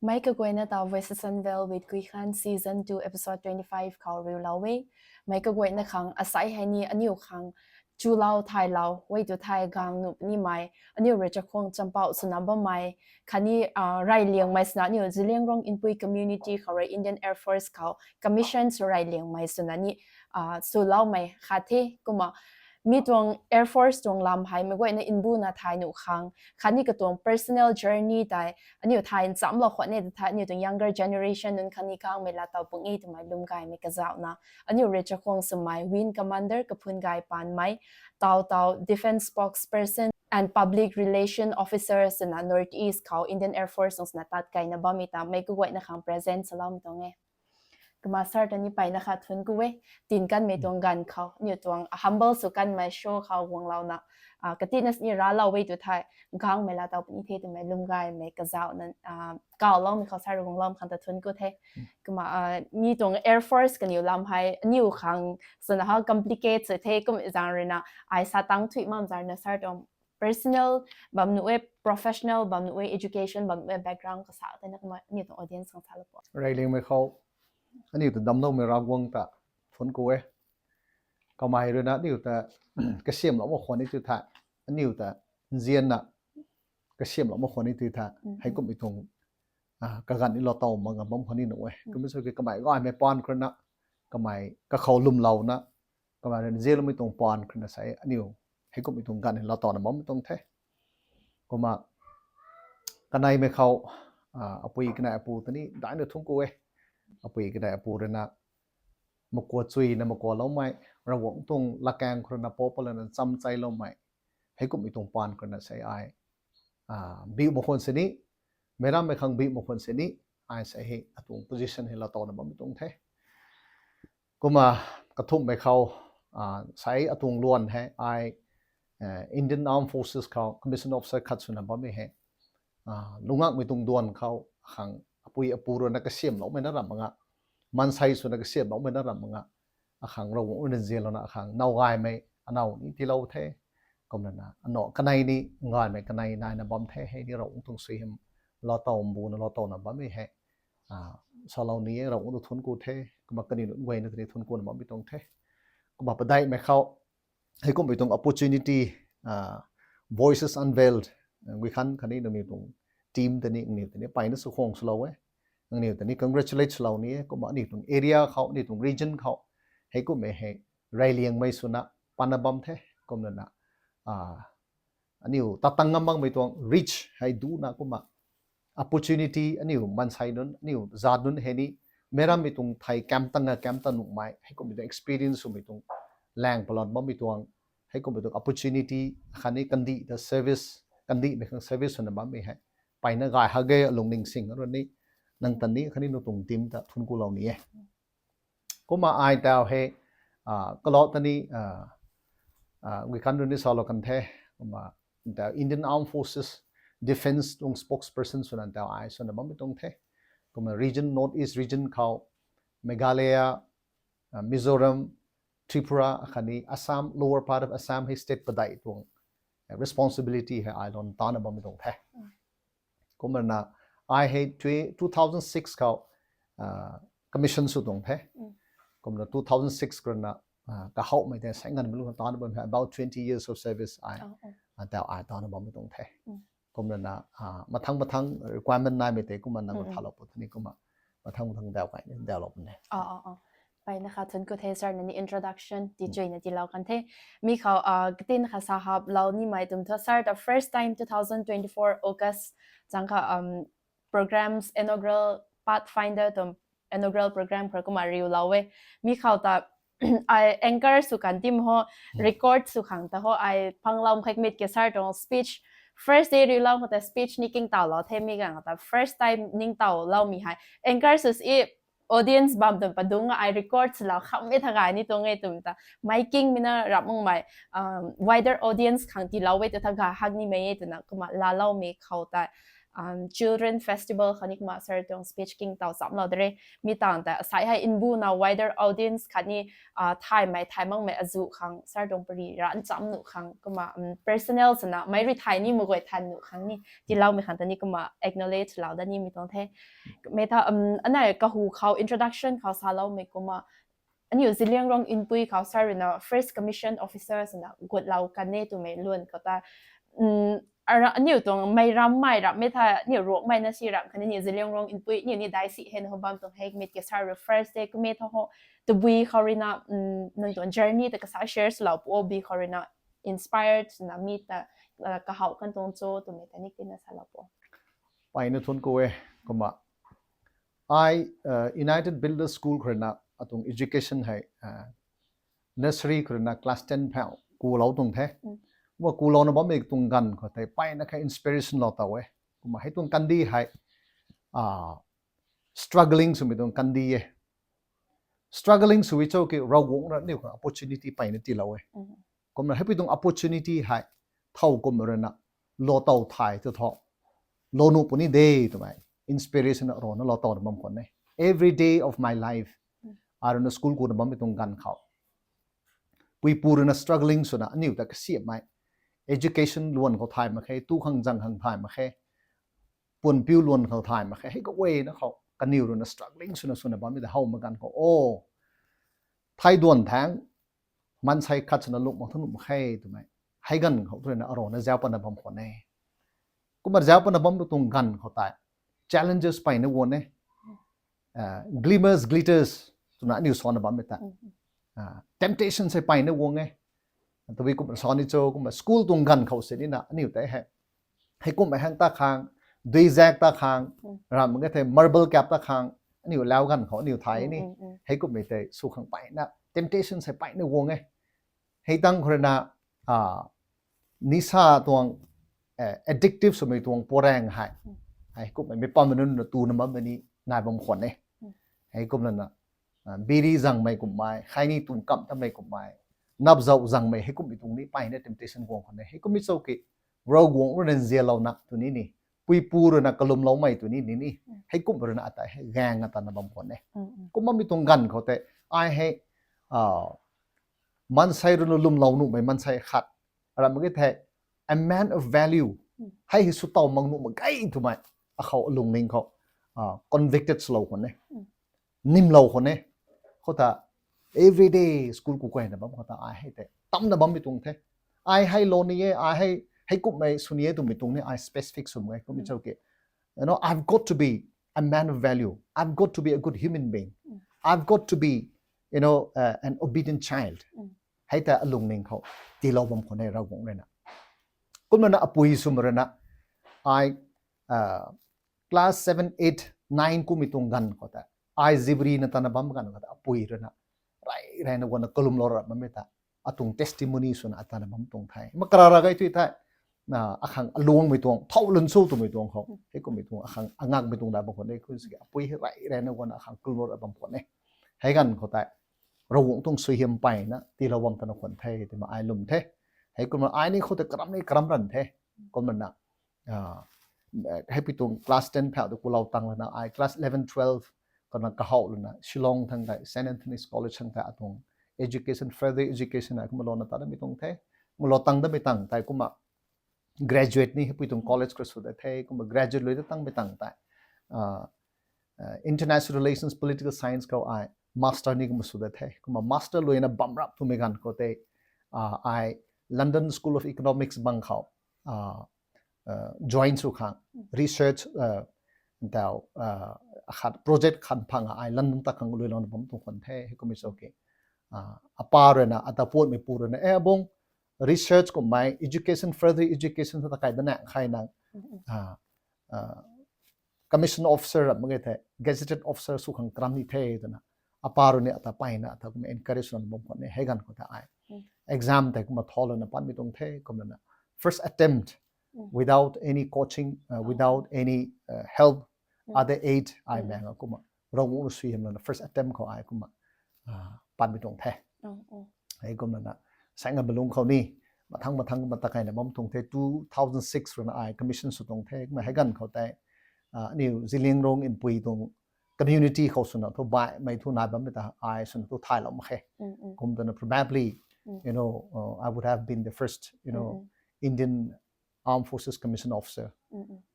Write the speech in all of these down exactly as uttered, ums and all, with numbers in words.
Meic kaguayna ta Voices Unveiled with Guikhan Season two Episode twenty-five khou riulou e. Meic kaguayna khang asai hei ni aniu khang chulou thaylou e tu thei gang nuh nimei, aniu rui chakhwang champouh swna bammei khatni reyliangmei swna aniu Zeliangrong Inpui community khou rui Indian Air Force khou commission sw reyliangmei swna ni swloumei khat the. Kumna mi tuang Air Force tuang lam hei meic guayna nbuna thay nuh khang khatni katuang personal journey tei aniu thay nchamlou khwan e tu thei aniu tuang younger generation nunc khatni kangmei laatow pung e twmei lwm gaymei kazauhna, aniu rui chakhwang swmei Wing Commander Kaphun Gay Panmei, taw taw Defence Spokesperson and Public Relation Officer swna North East khou Indian Air Force tuang swna tat keyna bammei ta meic kaguayna khang present swloumei tuang e. Kumna sir ta ni mpeyna khat thuanc ku e, tin kanmei tuang ganv khou aniu tuang humble sw kanmei show khou guanglouna katina sini raclou e tu thei gangmei laatow puni the twmei lwm gaymei kazauhna kawloumei khou sir guangloumei khang ta thuanc ku the. Kumna mi tuang Air Force kaniw lam hei aniu khang swna how complicate sw the kum zaeng ruina ai sa tang thuy mam zaeng ruina sir tuang personal bam nuh e, professional bam nuh e, education bam nuh e, background kasa tei na kumna aniu tuang audience khang salou po. Reyliangmei khou aniu ta damcloumei Ravguangc ta thuanc ku e. Kamei ruina aniu ta kasiamhlou mak khwan e tu thei, aniu ta nzianna kasiamhlou mak khwan e tu thei heikumhmei tuang kaganv ni laatow mak ngam bam khwan ni nuh e. Kumna sw ki kamei gaymei paan khou ruina, kamei kakhou lwmlouna, kamei ruina nzianloumei tuang paan khou ruina sei aniu heikumhmei tuang ganv ni laatowna bammei tuang the. Kumna kaneimei khou apui kanei apu ta ni daina thuanc ku e. Apui kanei apu ruina makua chuina makualoumei, Ravguangc tuang latkaeng khou ruina pop lana chamcheiloumei, heikumhmei tuang paan khou ruina sei ai biu mak khwan sini, meic rammei khang biu mak khwan sini, ai sei hei atuang position hei laatowna bammei tuang the. Kumna kathumhmei khou sei atuang luan hei ai Indian Armed Forces khou commissioned officer khat swna bammei hei lungakmei tuang duan khou akhang apui apu ruina kasiamhloumei na ramh mak nga, maansei swna kasiamhloumei na ramh mak nga, akhang Ravguangc ruina nzianlouna akhang now gaymei anow ni tiilou the. Kumna na anow kanei ni gaymei kanei naina bam the, hei ni Ravguangc tuang suaihiam laatow mbuna laatowna bammei hei salou ni e, Ravguangc ta thuanc ku the. Kumna kaniw nunc guayna ta ni thuanc kuna bammei tuang the. Kumna padeihmei khou heikumhmei tuang opportunity, Voices Unveiled, Guikhan khatni nangniw tuang team ta ni nangniw ta ni mpeyna chakhwang swlou e. Nangniw ta ni congratulate swlou ni e. Kumna aniu tuang area khou, aniu tuang region khou heikumhmei hei reyliangmei swna pana bam the. Kumna na aniu tat tang ngam makmei tuang reach hei duna kumna opportunity aniu maansei nunc, aniu zaat nunc hei ni meic rammei tuang thei kam tang a kam ta nuhmei, heikumhmei tuang experience swmei tuang laeng palon bammei tuang, heikumhmei tuang opportunity khatni kandih ta service, kandihmei khang service swna bammei hei mpeyna gay hak ge, alungning sing rui ni nang ta ni khatni nang tuang team ta thuanc kulou ni e. Kumna ai taw hei kalou ta ni Guikhan rui ni salou kan the. Kumna taw Indian Armed Forces Defence tuang spokesperson swna taw ai swna bammei tuang the. Kumna region, North East region khou Meghalaya, Mizoram, Tripura khatni Assam, lower part of Assam hei state padeih tuang responsibility hei ai lon tana bammei tuang the. Kumna na ai hei two thousand six khou commission sw tuang the. Kumna two thousand six khou ruina kahouhmei tei sei nganvmei lung tana bam hei about twenty years of service ai taw ai tana bammei tuang the. Kumna na mathang mathang requirement naimei tei kumna nang thalou pu tani kumna mathang mathang daw kai ni dawlou puni. Mpeyna khat thuanc ku the sir, nangniw introduction tichuina tiilou kan the. Mi khou katina khat sa haplou nimei tum thu sir ta first time two thousand twenty-four August chang kha programs inaugural Pathfinder tuang inaugural program khou kumna riulou e. Mi khou ta ai anchor sw kan tim ho, record sw khang ta ho ai phanglou khaimei ke sir tuang speech, first day riulou khou ta speech ni kingtawlou the, mi ganv ta first time ningtawloumei hei anchor sw si audience bam tuang padung ai record swlou khammei tha gay ni tuang e twmei ta mei kingmei na ramh makmei wider audience khang tiilou e tu tha gay hak nimei e twna kumna laaloumei khou ta children festival khou ni kumna sir tuang speech king taw chamlou de re. Mi tang ta asai hei nbu na wider audience khatni thaymei thay makmei azu khang sir tuang pari ran cham nuh khang kumna personal swna mei rui thay ni maguay than nuh khang ni tiiloumei khang ta ni kumna acknowledge lou dat nimei tuang the. Mei tha anei kahu khou introduction khou saloumei kumna aniu Zeliangrong Inpui khou sir ruina first commission officer swna gutlou kan e twmei luan khou ta aniu tuang mei rammei rammei tha aniu Ruangmei na si ram khatni aniu Zeliangrong Inpui aniu ni dai si hei na ho bam tuang hei mei tiki sir rui first day kummei tha ho tabui khou ruina nang tuang journey ta kasa share swlou pu o bi khou ruina inspired na mi ta kahow kan tuang cho twmei ta ni tina salou pu. Mpeyna thuanc ku e. Kumna ai United Builder School khou ruina atuang education hei nursery khou ruina class ten phau kulou tuang the. Kumna kulouna bammei tuang ganv khou tei mpeyna kha inspiration lou taw e. Kumna hei tuang kandih hei struggling swmei tuang kandih e. Struggling sw cho ki Ravguangc rui aniu khang opportunity mpeyna tiilou e. Kumna heipui tuang opportunity hei thow kumna ruina lou taw thay tu tho lou nuh puni de twmei inspiration rana lou tawna bam khwan e. Every day of my life ai ruina school kuna bammei tuang ganv khou puipu ruina struggling swna aniu ta kasiamhmei education luan khou thay mak khe, tu khang zang khang thay mak khe, puanpiu luan khou thay mak khe, hei kaguayna khou kaniw ruina struggling swna swna bammei ta how mak ganv khou o thai duan thangc maansei khat swna lung mak thu nuh mak khe twmei hei ganv khou ruina arana zauc pana bam khwan e. Kumna zauc pana bam tuang ganv khou tei challenges mpeyna guang e. Glimmers, glitters twna aniu sana bammei ta temptation sei mpeyna guang e. Tabui kumna sa ni cho kumna school tuang ganv khou sini na aniu tei hei heikumhmei hang ta khang, duizaek ta khang, ram mak ge thei marble kap ta khang aniu lau ganv khou aniu thay ni heikumhmei tei sw khang mpeyna temptation sei mpeyna guang e. Hei tang khou ruina nisa tuang addictive swmei tuang poraeng hei heikumhmei mei pammei nunc na tuna bammei ni nai bam khwan e. Heikumna na biri zangmei kumhmei, khaini tuang kamh tamei kumhmei, napzauh zangmei heikumhmei tuang ni mpeyna temptation guang khwan e. Heikummei cho ki Ravguangc ruina nzianlouna tuni ni puipu ruina kalumloumei tuni ni ni heikumh ruina ata hei gaeng atana bam khwan e. Kumna mi tuang ganv khou tei ai hei maansei ruina lwmlou nuhmei maansei khat ram mak ge thei a man of value hei hei sw taw mak nuh mak ge twmei akhou alungning khou convicted swlou khwan e. Nimlou khwan e. Khou ta everyday school ku kuayna bam khou ta ai hei tei tamna bammei tuang the. Ai hei lou ni e, ai hei heikumhmei sw ni e twmei tuang ni ai specific sw mak ge. Kumna cho ki you know, I've got to be a man of value, I've got to be a good human being, I've got to be you know an obedient child. Hei ta alungning khou tiilou bam khwan e Ravguangc ruina. Kumna na apui swmei ruina ai class seven, eight, nine kummei tuang ganv khou ta ai zibri na tana bam ganv khou ta apui ruina rey reyna guangna kalumlou rap bammei ta atuang testimony swna atana bam tuang the. Makarara gay tui the akhang aluangmei tuang thow lun sw twmei tuang khou heikumhmei tuang akhang angakmei tuang da bam khwan e. Kumna siki apui hei rey reyna guangna akhang kalumlou rap bam khwan e. Hei ganv khou tei Ravguangc tuang suaihiam mpeyna tiilou bam tana khwan the twmei ai lwm the. Heikumna ai ni khou tei karam ni karam ran the. Kumna na heipui tuang class ten phau tu kulou tang lana ai class eleven, twelve kana kahow lana Shillong thangc tei Saint Anthony's College thangc tei atuang education, further education ai kumna louna ta damei tuang the. Kumna lou tang damei tang tei kumna graduate ni heipui tuang college khou sw dat the. Kumna graduate lui dat tangmei tang tei international relations, political science khou ai master ni kumna sw dat the. Kumna master luina bam rap twmei ganv khou tei ai London School of Economics bang khou join sw khang research ntau akhat project khat phang ai London ta khang luilouna bam tuang khwan the. Heikumhmei cho ki apa ruina ata puatmei pu ruina e abung research kummei education, further education ta kai dana khai nang commission officer ram mak ge thei gazetted officer sw khang karam ni the twna apa rui ni ata mpeyna ata kumna encourage na bam khwan e. Hei ganv khou ta ai exam tei kumna tholana patmei tuang the. Kumna na first attempt without any coaching, without any help, other aid ai maeng a kumna Ravguangc rui suaihiam lana first attempt khou ai kumna patmei tuang the. Heikumna na saengam lung khou ni mathang mathang kumna ta kaina bam tuang the. Two thousand six rui na ai commission sw tuang the. Kumna hei ganv khou tei, ah, aniu Zeliangrong Inpui tuang community khou swna thu baihmei thu nai bammei ta ai swna thu thaylou mak khe. Kum twna probably, you know, uh, I would have been the first, you know, Indian Armed Forces Commission Officer.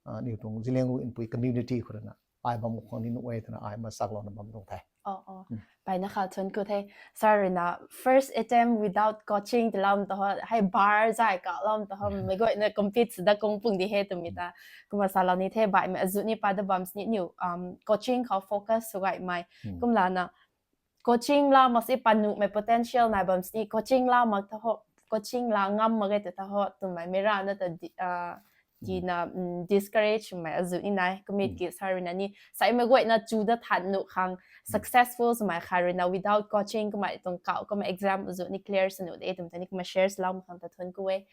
Ah, aniu tuang Zeliangrong Inpui community khou rui na ai bam khang ni nuh e twna ai masak louna bam tuang the. Mpeyna kha thuanc ku the. Sir rui na first attempt without coaching tilam ta ho, hei bar zay kalam ta ho, meic guayna compete sw dat kung pung di he twmei ta. Kumna salou ni the, baihmei azuh ni pat da bam sini aniu, um, coaching khou focus sw gaymei. Kumlana coaching la mak si panuhmei potential nai bam sini, coaching la mak ta ho, coaching la ngam mak ge ta ho twmei mei rana ta di-, ah, tina, mm, discourage mei azuh ni nai, kumit ki sir rui na ni, saimei guayna chu da than nuh khang, successful swmei kha rui na without coaching kumna tuang kau, kumna exam azuh ni clear sw nuh de twmei ta ni kumna share swlou mak khang ta thuanc ku e.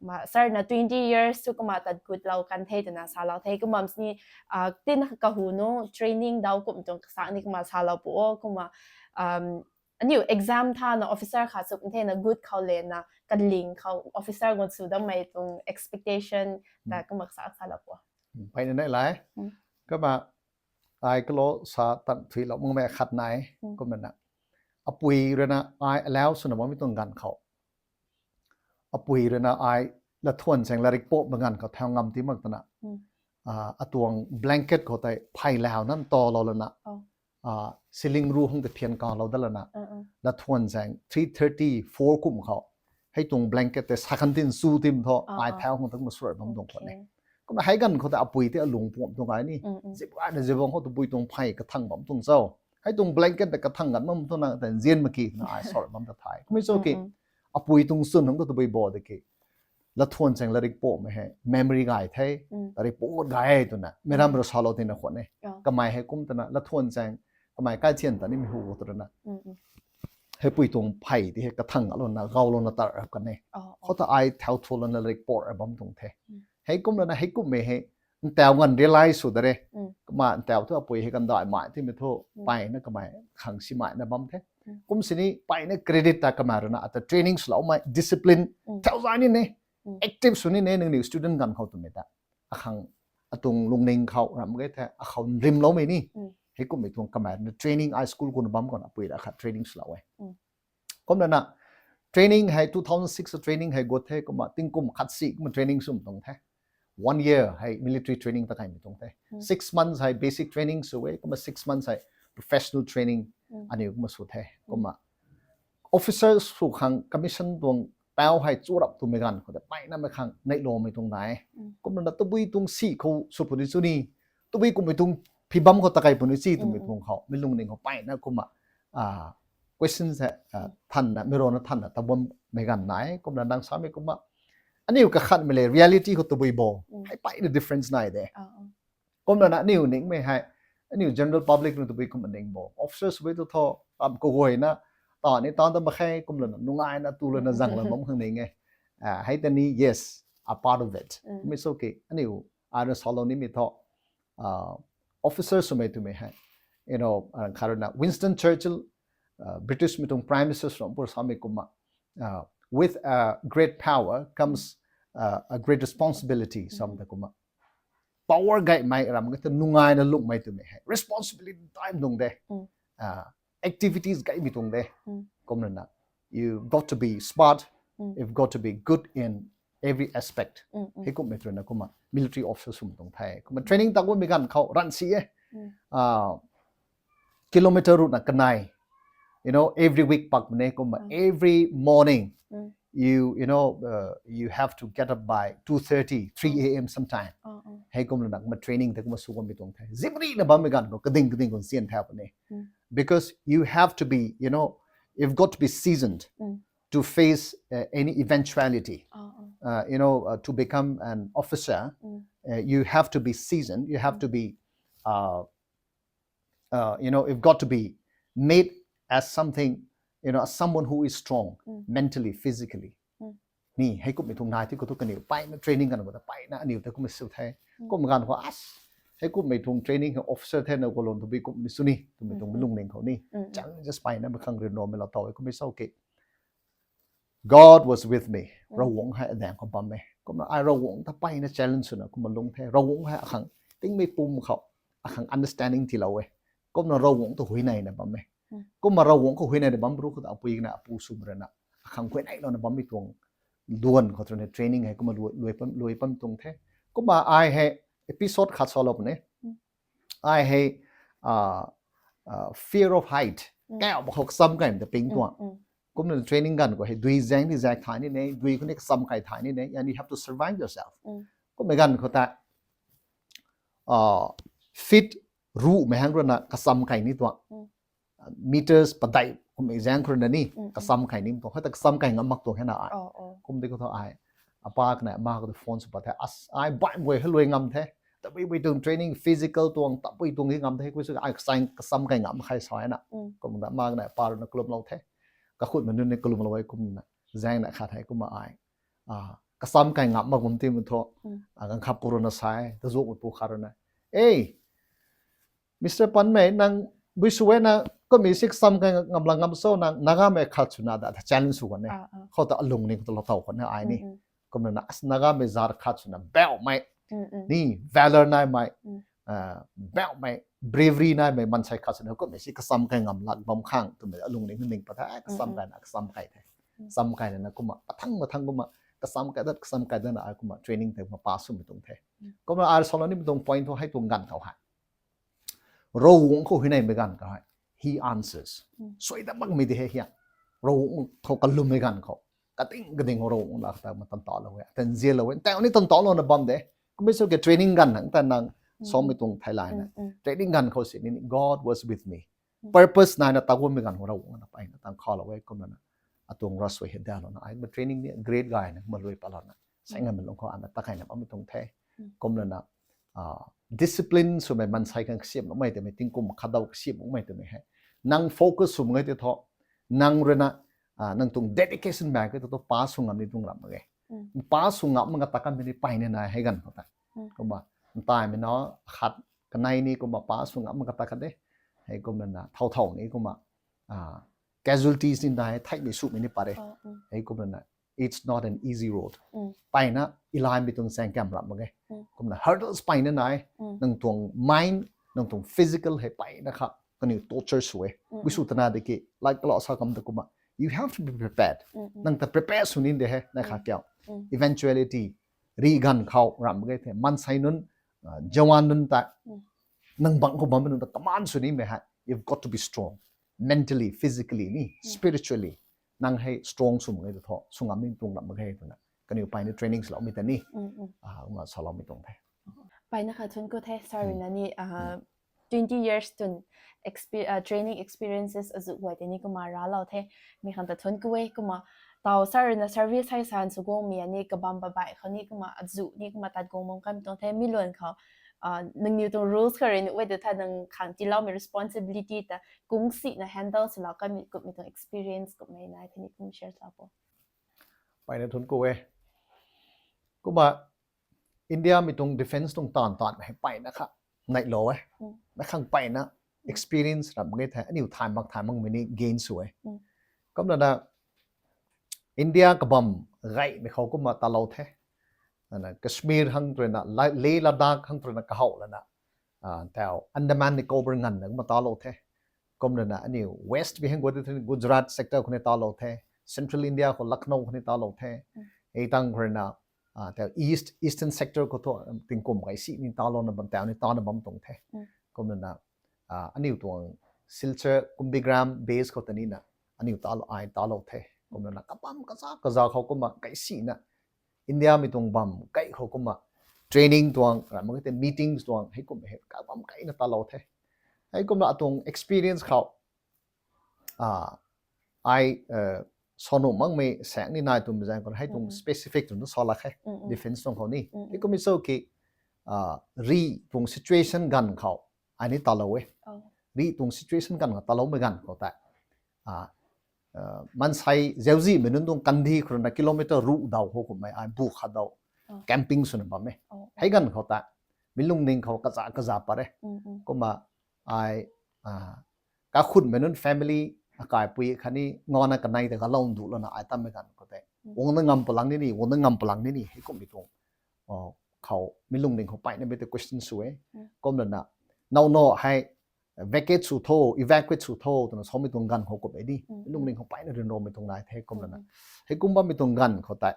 Kumna sir na twenty years thu kumna tat gutlou kan the twna salou the, kumna sini, ah, tin kahu nu training dau kum tuang kasak ni kumna salou pu o, kumna, um, aniu exam thana officer kha sw the na gut khou le na kaling khou officer guang sw dammei tuang expectation ta kumna kasak salou pu o. Mpeyna nai lai. Kumna ai kalo sa tan thuilou makmei khat nai, kumna na apui rui na ai allow swna bammei tuang ganv khou apui rui na ai lathuan chaeng larik pumei ganv khou thau ngam ti mak twna, ah, atuang blanket khou tei phey lau nan talou lana, ah, ceiling ru hang tei phian kalou dat lana, lathuan chaeng three thirty, four kum khou hei tuang blanket tei sakhan tin su tim thu ai thau khang ta kumna surat bam tuang khwan e. Kumna hei ganv khou tei apui tei alung pum tuang ai ni, zip gayna zip bang khou tabui tuang phey kathang bam tuang cho, hei tuang blanket tei kathang gan bam tuang na tei nzian mak ki twna ai surat bam ta the. Kumna cho ki apui tuang chwn hang ta tabui bo de ki lathuan chaeng larik pumei hei memory gay the, larik pum gay twna meic ram rui salou tina khwan e. Kamei hei kum twna lathuan chaeng kamei kai thian ta nimei hu khou twna heipui tuang phey ti hei kathang alouna gaulouna tat rap kan e. Khou ta ai thau thu lana larik pum bam tuang the. Hei kum lana hei kummei hei ntau ganv realize sw da re. Kumna ntau thu apui hei kan daimei timei thu mpeyna kamei khang simei na bam the. Kum sini mpeyna credit ta kamei rui na ata training swloumei discipline thau zay ni ne, active sw ni ne nangniw student ganv khou twmei ta akhang atuang lungning khou ram ge the, akhou nrimloumei ni. Hei kummei tuang kamei rui na training ai school kuna bam khou na apui ra khat training swlou e. Kumna na training hei two thousand six training hei gut the, kumna tingkum khat si kumna training sw tuang the. One year hei military training ta kaimei tuang the. Six months hei basic training sw e, kumna six months hei professional training aniu kumna sw the. Kumna officers sw khang commission tuang pau hei chu rap twmei ganv khou tei mpeyna mei khang neihloumei tuang nai. Kumna na tabui tuang si khou sw puni chu ni, tabui kummei tuang phi bam khou ta kai puni chi twmei tuang khou mei lungning khou mpeyna kumna, ah, questions hei, ah, thanna mei rui na thanna ta bammei ganv nai. Kumna nang samei kumna aniu kakhatmei le reality khou tabui bo hei mpeyna difference nai de. Kumlana aniu ningmei hei aniu general public nu tabui kumna ning bo, officers bui tu thu ram kaguayna ta ni tan ta mak khe, kumlana nungaina tu lana zang la bam khang ning e. Ah, hei ta ni yes, a part of it. Kumna so ki aniu ai rui salou nimei thu, ah, officers swmei twmei hei, you know, ah, kha rui na Winston Churchill, ah, British mei tuang prime minister sw pur samei kumna, ah, with a great power comes, ah, a great responsibility sam ta kumna power gaymei ram ge ta nungaina lungmei twmei hei responsibility time tuang de. Ah, activities gaymei tuang de. Kumlana you've got to be smart, you've got to be good in every aspect. Hei kummei rui na kumna military officer swmei tuang the. Kumna training ta gummei ganv khou ran si e. Ah, kilometer rui na kanei, you know, every week pak ne kumna every morning you, you know, uh, you have to get up by two thirty, three a m sometime. Hei kumlana kumna training ta kumna sw gummei tuang the. Zimri na bammei ganv khou kading kading khou sian thau puni. Because you have to be, you know, you've got to be seasoned to face, uh, any eventuality. Uh, you know, uh, to become an officer, uh, you have to be seasoned. You have to be, uh, uh, you know, you've got to be made as something, you know, as someone who is strong mentally, physically. Ni hei kummei tuang nai ti khou thu kaniw mpeyna training kan khou ta mpeyna aniu ta kumna sw the. Kum ganv khou as hei kummei tuang training hei officer the na khou lon tabui kumna sw ni twmei tuang lungning khou ni challenges mpeyna mei khang rinlou mei lou tau e. Kumna so ki God was with me. Ravguangc hei adaeng khou bam e. Kumna ai Ravguangc ta peyna challenge swna kumna lung the. Ravguangc hei akhang tingmei pum khou akhang understanding tiilou e. Kumna Ravguangc ta huayneyna bam e. Kumna Ravguangc khou huayneyna bam ru khou ta apui na apu swmei rui na akhang huayneylouna bammei tuang luan khou twna training hei kumna luai pam tuang the. Kumna ai hei episode khat salou puni. Ai hei fear of height, kauh khou kasam kaymei ta ping tuang. Kumna training ganv khou hei dui zaeng ni zaek thay ni ne, dui khou ni kasam kay thay ni ne, and you have to survive yourself. Kummei ganv khou ta feet ruhmei hang rui na kasam kay ni tuang. Meters padeih kummei zaeng khou rui na ni kasam kay ni tuang. Hei ta kasam kay ngam mak tuang hena ai. Kum di khou thu ai apa kanei ama khou phone sw pat the, ai baihmei guay hei luai ngam the. Tabui bui tuang training physical tuang tabui tuang hi ngam the, koi sw ai kasam kay ngam khay sa na. Kumna ama kanei apa rui na kalumlou the. Kakhutmei nunc ni kalumlou e kumna zaengna khat hei kumna ai kasam kay ngam mak bam timei thu, ganv khat pu rui na sa e, tazuakmei pu khat rui na, Mister Panmei, nang bui sw e na, kummei si kasam kay ngam la ngam cho, nang Nagamei khat swna da ta challenge sw kan e. Khou ta alung ni khou ta lou tow kan e ai ni. Kumna na Nagamei zat khat swna bauhmei ni, valor naimei, bauhmei, bravery naimei maansei khat swna kummei si kasam kay ngam lak bam khang twmei alung ni ning pat the. Kasam kayna kasam kay the. Kasam kayna na kumna pathang pathang kumna kasam kay dat kasam kay dat na ai kumna training tei kumna pass swmei tuang the. Kumna ai salou nimei tuang point thu hei tuang ganv khou hei Ravguangc khou huayneymei ganv khou hei he answers. Suai dat makmei di hei hia. Ravguangc khou kalummei ganv khou kating kading khou Ravguangc lak ta ma tantauhlou e, tanzianlou e, tau ni tantauhlouna bam de. Kummei sw ke training ganv nang ta nang samei tuang theilayna training ganv khou si ni God was with me. Purpose naina tagummei ganv khou Ravguangc na peyna tang khalou e kumna na atuang ravsuai hei dalouna ai ma training ni great gayna ma luai patlouna saenggammei lung khou ana ta kayna bammei tuang the. Kumna na discipline swmei maansei khang kasiamloumei twmei, tingkum khatdaw kasiamloumei twmei hei nang focus sw mak ge tei thu, nang rui na nang tuang dedication mak ge tei thu pass sw ngam ni tuang ram mak ge. Pass sw ngam mak ka ta kanmei ni peyna nai hei ganv khou ta. Kumna ntaimei na khat kanei ni kumna pass sw ngam mak ka ta khat de. Hei kumna na thau thau ni kumna casualties ni nai, theihmei sumei ni pat e. Hei kumna na it's not an easy road. Peyna elaymei tuang chaeng kam ram mak ge. Kumna hurdles peyna nai, nang tuang mind, nang tuang physical hei peyna kha kaniw torture sw e. Bui sw tana de ki like kalou sa kam ta kumna you have to be prepared. Nang ta prepare sw ni de hei na kha kiu. Eventuality ri ganv khou ram mak ge the maansei nunc, jawan nunc ta nang bangc khou bammei nunc ta command sw nimei hei you've got to be strong mentally, physically ni spiritually. Nang hei strong sw mak ge tei thu sw ngam ni tuang ram mak ge twna kaniw peyna training swloumei ta ni kumna saloumei tuang the. Peyna kha thun ku the, sa rui na ni twenty years tun training experiences azuh guay tei ni kumna raclou the. Mi khang ta thun ku e kumna tau sa rui na service hei san sw guangmei ni kabam babai khou ni kumna azuh ni kumna tat guang bam kamei tuang the. Mi luan khou nangniw tuang rules kha rui nuh e tei tha nang khang tiiloumei responsibility ta kungsina handle swlou kamei kummei tuang experience kummei nai the ni kum share lou po. Peyna thun ku e. Kumna India mei tuang defence tuang taanv taanv hei peyna kha neihlou e. Na khang peyna experience ram ge the, aniu thay mak thay makmei ni gain sw e. Kumna na India kabam gaymei khou kumna talou the. Kashmir hang rui na, Leh Ladakh hang rui na kahow lana tau Andaman Nicobar nganvna kumna talou the. Kumna na aniu west bi hang guay tei Gujarat sector khou ni talou the, central India khou Lucknow khou ni talou the. Hei tang khou rui na tau east, eastern sector khou thu tingkum kai si ni talouna bam, tau ni tana bam tuang the. Kumna na aniu tuang Silchar, Kumbhigram base khou ta ni na aniu talou, ai talou the. Kumna na kabam kaza kaza khou kumna kai si na India mei tuang bam kai khou kumna training tuang ram mak ge tei meetings tuang hei kum hei kabam kaina talou the. Hei kumna atuang experience khou ai sanu makmei saeng ni nai twmei zaeng khou hei tuang specific twna sa lak khe. Defence tuang khou ni hei kummei cho ki ri tuang situation ganv khou ai ni talou e. Ri tuang situation ganv khou taloumei ganv khou tei maansei zauzihmei nunc tuang kandih khou rui na kilometer ruh daw khou kummei ai bu khat daw camping swna bam e. Hei ganv khou tei mi lungning khou kaza kaza pat e. Kumna ai kakhunmei nunc family akaipui khatni ngana kanei ta galou ndu lana ai tammei ganv khou tei, guangna ngam palang ni ni, guangna ngam palang ni ni, heikumhmei tuang khou mi lungning khou peyna mei tei question sw e. Kumlana, now no hei vacate sw tho, evacuate sw tho twna samei tuang ganv khou kummei ni mi lungning khou peyna ryanramei tuang nai the. Kumlana, heikum bammei tuang ganv khou tei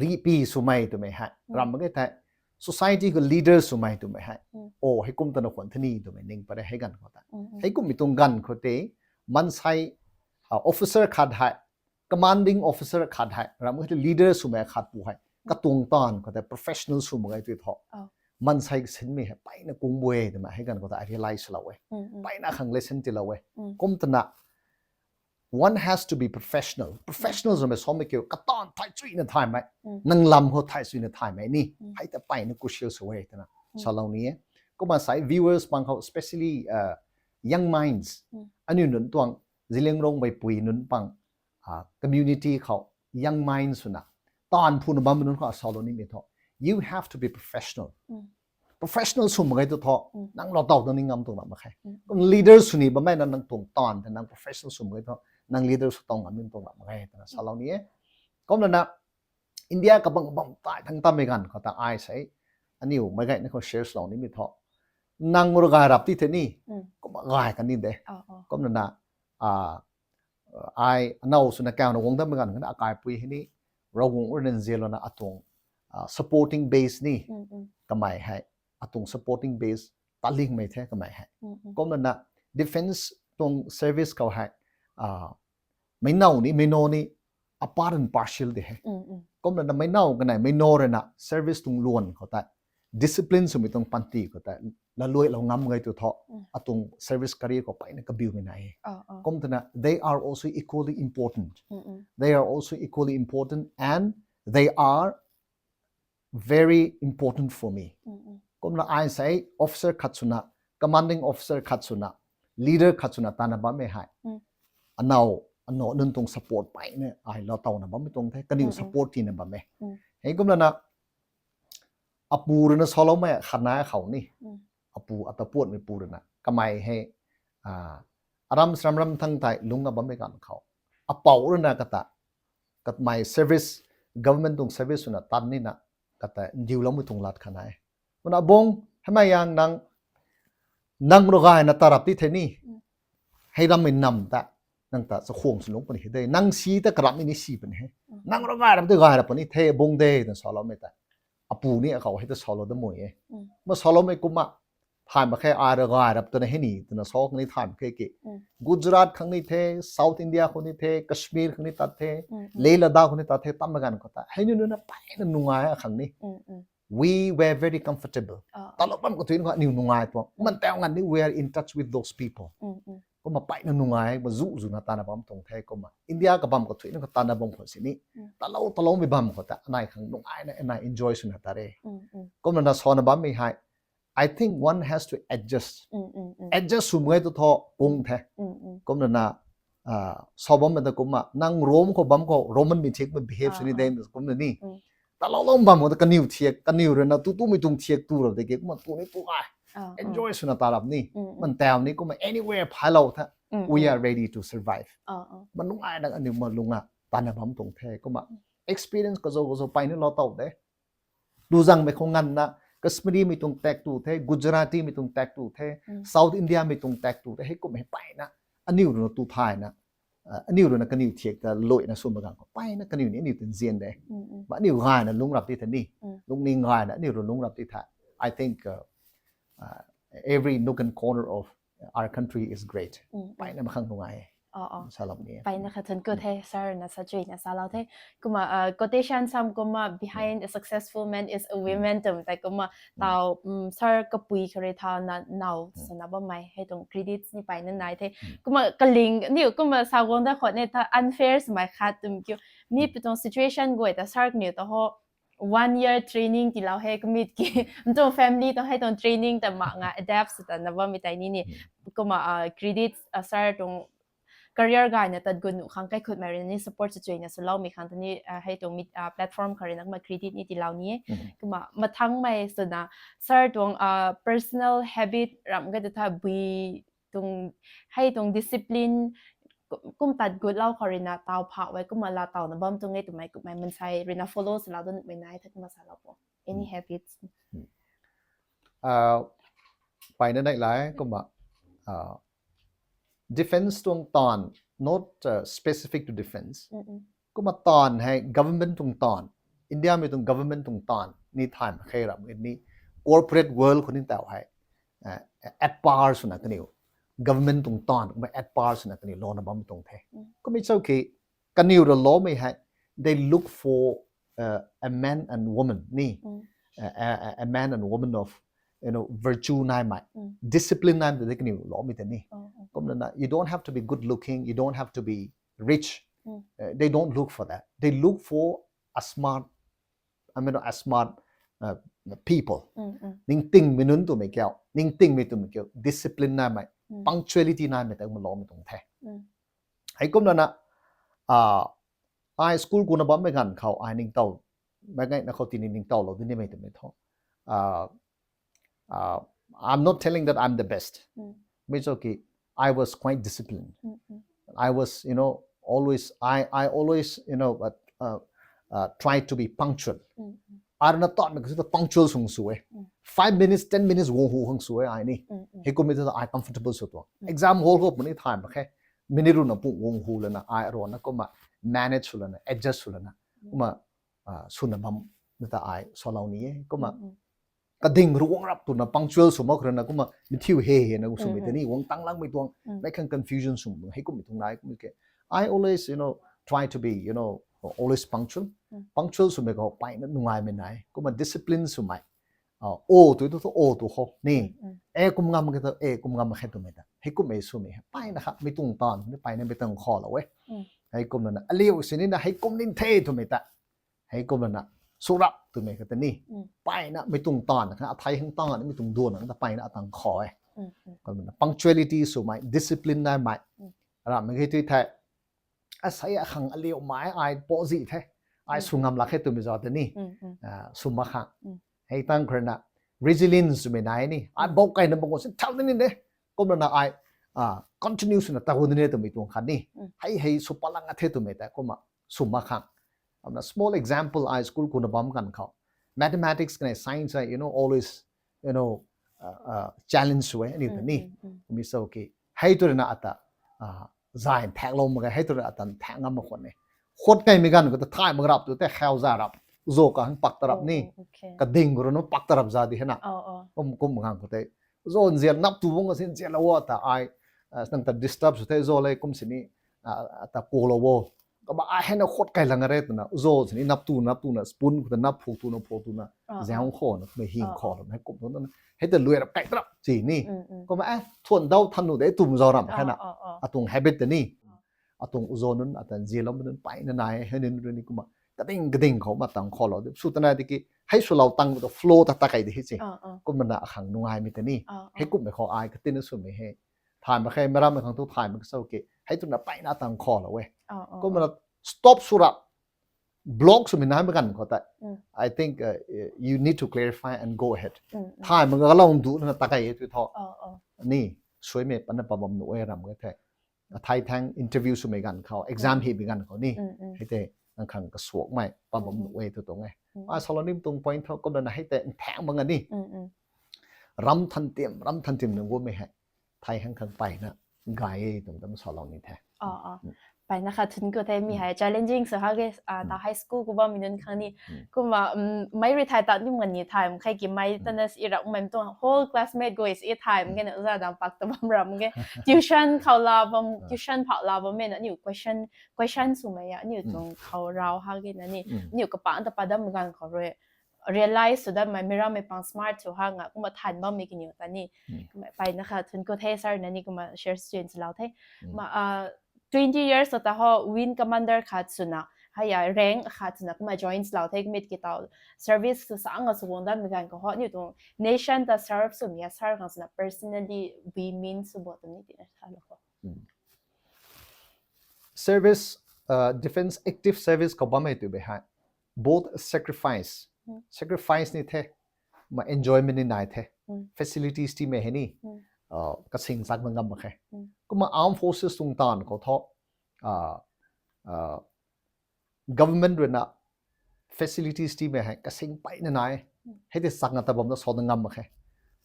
rihpy swmei twmei hei ram mak ge thei, society khou leader swmei twmei hei, o, heikum twna khwan the ni twmei ning pat e hei ganv khou tei. Heikumhmei tuang ganv khou tei, maansei, officer khat hei, commanding officer khat hei, ram mak ge thei leader swmei khat pu hei, katuang taanv khou tei professional sw mak ge tui thu, maansei sinmei hei peyna kung bu e twmei hei ganv khou tei I realize lou e. Peyna khang lesson tiilou e. Kum twna, one has to be professional. Professional swmei samei kiu kataanv thai chuyna thaymei, nang lam khou thai chuyna thaymei ni, hei ta peyna crucial sw e twna salou ni e. Kumna sai viewers pang khou, especially young minds, aniu nunc tuang, Zeliangrong meipui nunc pang, community khou young minds swna taanv phuna bammei nunc khou asalou nimei thu, you have to be professional. Professional sw mak ge tu thu, nang lou taw ta ni ngam tuang ram mak khe. Kum leader sw ni bammei na nang tuang taanv tei nang professional sw mak ge thu, nang leader sw taw ngam ni tuang ram mak khe twna salou ni e. Kumlana, India kabang bam tai thangc tammei ganv khou ta ai sei, aniu meic gayna khou share swlou nimei thu, nang rui gay rap ti the ni, kumna gay kan ni de. Kumlana, ai anow swna kauna guang dammei ganv khou na akaipui hei ni, Ravguangc rui nzianlouna atuang supporting base ni, kamei hei, atuang supporting base talingmei the kamei hei. Kumlana, defence tuang service khou hei, meic now ni, meic now ni, a part and parcel de he. Kumlana meic now kanei meic now rui na service tuang luan khou tei, discipline swmei tuang panty khou tei, laluailou ngam ge tu thu, atuang service career khou peyna kabiumei nai e. Kum twna, they are also equally important. They are also equally important and they are very important for me. Kumna ai sei officer khat swna, commanding officer khat swna, leader khat swna tana bammei hei, anow, anow nunc tuang support peyna ai lou tawna bammei tuang the, kaniw support tina bam e. Heikumlana, apu rui na saloumei khatna khou ni, apu ata puatmei pu rui na kamei hei, aram saram ram thangc tei lungc na bammei ganv khou, apou rui na kata, kamei service, government tuang service swna tan nina, kata ndiuloumei tuang lat khatna e. Kumna, Bung, heimei yang nang, nang rui gayna tarap ti the ni, hei rammei nam ta, nang ta chakhwang sw lungc puni he de, nang si ta karapmei ni si puni he. Nang rui gay rap tei gay rap puni the, Bung de, twna saloumei tei, apu ni akhou hei ta salou da mui e. Ma saloumei kumna, thay mak khe, ai rui gay rap twna hei ni twna sa khang ni thay mak khe ki, Gujarat khang ni the, South India khou ni the, Kashmir khang ni tat the, Leh Ladakh khou ni tat the, tammei ganv khou ta hei nunc nunc na peyna nungai akhang ni, we were very comfortable. Talou bam kathuina khou aniu nungai tuang, man tau nganv ni we are in touch with those people. Kumna peyna nungai, ma zu zuna tana bam tuang the. Kumna India kabam kathuina khou tana bam khou sini, talou taloumei bam khou ta anei khang nungaina anei enjoy swna ta re. Kumna na sana bammei hei, I think one has to adjust. Adjust sw mak ge tu thu kung the. Kumna na, sa bammei ta kumna, nang Rome khou bam khou Roman mei thiak ma behave sw ni de, kumna ni, taloulou bam khou ta kaniw thiak, kaniw rui na tu tumei tuang thiak tu rap de ki, kumna tu ni tu ai, enjoy swna ta rap ni, man tau ni, kumna anywhere phaylou the, we are ready to survive. Ma nungaina aniu ma lungna tana bam tuang the. Kumna experience kazau kazau peyna lou taw de. Tuzangmei khou nganvna, Kashmiri mei tuang tak tu the, Gujarati mei tuang tak tu the, South India mei tuang tak tu the, heikum hei peyna, aniu rui na tu thayna, aniu rui na kaniw thiak ta luaina sw mak ganv khou peyna kaniw ni aniu ta nzian de. Ma aniu gayna lungc rap ti the ni, lungning gayna aniu rui lungc rap ti the. I think every nook and corner of our country is great. Peyna makhang nungai e. Salou ni e. Peyna kha thuanc ku the, sir na sa chuina salou the. Kumna quotation sam kumna, behind a successful man is a woman twmei tei kumna, taw, sir kapui kha rui tha na now sana bammei hei tuang credits ni peyna nai the. Kumna kaling niu kumna sa guang da khou ni tha unfair swmei khat twmei kiu, mi pi tuang situation guay ta sir kaniw ta ho one year training tiilou he, commit ki, ntuang family tuang hei tuang training ta mak nga adapt sw tana bammei tei ni ni. Kumna credits sir tuang career gayna tat gun nuh khang kaikhutmei rui ni support swchuina swloumei khang ta ni, hei tuang platform kha rui na kumna credit ni tiilou ni e. Kumna mathangmei swna sir tuang personal habit ram ge ta tha bui tuang, hei tuang discipline kum tat gut lou khou ruina taw phak e, kumna la tawna bam tuang e twmei kummei mansei ruina follow swlou dat nuhmei nai the kumna salou po. Any habits? Mpeyna neih la e kumna defence tuang taanv, not specific to defence. Kumna taanv hei government tuang taanv, Indiamei tuang government tuang taanv ni thay mak khe, ramh ni corporate world khou ni taw hei at par swna kaniw government tuang taanv kumna at par swna kaniw louna bam tuang the. Kummei cho ki kaniw rui loumei hei, they look for a man and woman ni, a man and woman of virtue naimei, discipline naimei tei kaniw loumei tei ni. Kumna na, you don't have to be good looking, you don't have to be rich. They don't look for that, they look for a smart, I mean a smart people. Ningtingmei nunc twmei kiu, ningtingmei twmei kiu, discipline naimei, punctuality naimei tei kumna loumei tuang the. Heikumna na, ai school kuna bammei ganv khou ai ningtow, meic gayna khou tini ningtowlou di nimei twmei thu, I'm not telling that I'm the best. Mi cho ki, I was quite disciplined. I was, you know, always, I, I always, you know, try to be punctual. Ai rui na tanmei kasi ta punctual sw khang sw e. Five minutes, ten minutes guang hu khang sw e ai ni. Heikummei thu ai comfortable sw tuang. Exam hall khou puni thay mak khe. Minute rui na pung guang hu lana ai rui na kumna manage sw lana, adjust sw lana, kumna swna bam na ta ai salou ni e. Kumna kading rui guang rap twna punctual sw mak khou rui na kumna mi thiu he he na swmei tei ni guang tang langmei tuang, meic khang confusion sw tuang, heikummei tuang nai kum ke. I always, you know, try to be, you know, always punctual. Punctual swmei khou mpeyna nungaimei nai. Kumna discipline swmei, o tu tu tu o tu khou ni, e kum ngam khe tu e kum ngam khe twmei ta, heikummei swmei hei mpeyna kha mi tuang taanv ni mpeyna mi tuang khalou e. Heikumna na aliu sini na heikum ning the twmei ta, heikumna na sw rap twmei kata ni, mpeyna mi tuang taanv kha athei hang taanv mi tuang duan ta mpeyna atuang khou e. Kumna punctuality swmei, discipline naimei, ramhmei khe tui thei, asei akhang aliumei ai pazih the, ai sw ngam lak khe twmei zat tei ni, sw mak khang, hei tang khou rui na resilience twmei nai ni, ai bou kaina bang khou sin thau ni de, kumna na ai continue swna taw ni twmei tuang khat ni, hei hei sw palang a the twmei ta kumna sw mak khang. Kumna small example, ai school kuna bam ganv khou mathematics khatni science hei, you know, always, you know, challenge sw e aniu ta ni. Mi cho ki, hei tu rui na ata zay nthaeklou mak ge, hei tu rui na ata nthaek ngam mak khwan e. Khuat kaimei ganv khou ta thay mak rap tu tei khau za rap, zo kahang pak ta rap ni, kading khou rui na pak ta rap za di hei na. Kum kum ganv khou tei zo nzian nap tu bang sin nzianlou ta ai, nang ta disturb sw the, zo le kum sini ata kulou o. Kumna ai hei na khuat kai lang re twna, zo sini nap tu nap tuna, spoon khou ta nap phuk tuna phuk tuna, ziang khou na kumna hing khou na hei kum tuna, hei ta luai rap kai rap si ni. Kumna e thuan dau than nu de twmei zat ramh khe na, atuang habit ta ni. Atuang uzo nunc, ata nzianloumei nunc mpeyna nai, hei nunc rui ni kumna kading kading khou ma tang khalou de. Sw tana tiki hei swlou tang tu flow ta ta kai de hei si. Kumna na akhang nungaimei ta ni. Heikummei khou ai katina swmei hei, thay mak khe, meic rammei khang thu thay mak khe cho ki, hei twna mpeyna tang khalou e. Kumna stop sw rap, block swmei naimei ganv khou tei, I think you need to clarify and go ahead. Thay mak ga lou ndu na ta kai e tu thu, ni, suaimei pana pa bam nuh e ram khe the. Athei thang interview swmei ganv khou, exam himei ganv khou ni, hei tei nang khang kasuakmei pa bam nuh e tu tuang e. Ai salou nim tuang point thu kumna na hei tei nthaeng bang a ni, ram than tim ram than tim nang gummei hei thei hang khang mpeyna gay e twmei ta salou ni the. Mpeyna kha thun ku the, mi hei challenging sw ha ge, ta high school ku bammei nunc khang ni. Kumna mei rui thay ta nim ngan ni, thay mak khe ki mei tana si rap mei tuang whole classmate guys e thay mak ge na, uza dang pak ta bam ram ge. Tuition khou la bam, tuition phak la bammei na aniu question, question swmei a aniu tuang khou rau ha ge na ni, aniu kapan ta padam ganv khou rui realize sw datmei, meic rammei pang smart sw ha nga kumna than bammei kaniw ta ni. Mpeyna kha thun ku the sir na ni kumna share change lou the. Twenty years ta ho wing commander khat swna, hei a rank khat swna kumna join lou the, kumna ki taw service sw sang a sw guang datmei ganv khou ho aniu tuang nation ta serve swmei a sir khang swna personally be mean sw bo twmei tina salou kho. Service, defence active service khou bammei tu be hei, both sacrifice, sacrifice ni the, kumna enjoyment ni nai the, facilities tiimei hei ni, kasing chak na ngam mak khe. Kumna armed forces tuang taanv khou thu, government ruina facilities timei hei kasing peyna nai e. Hei tei chakna ta bam na sa na ngam mak khe.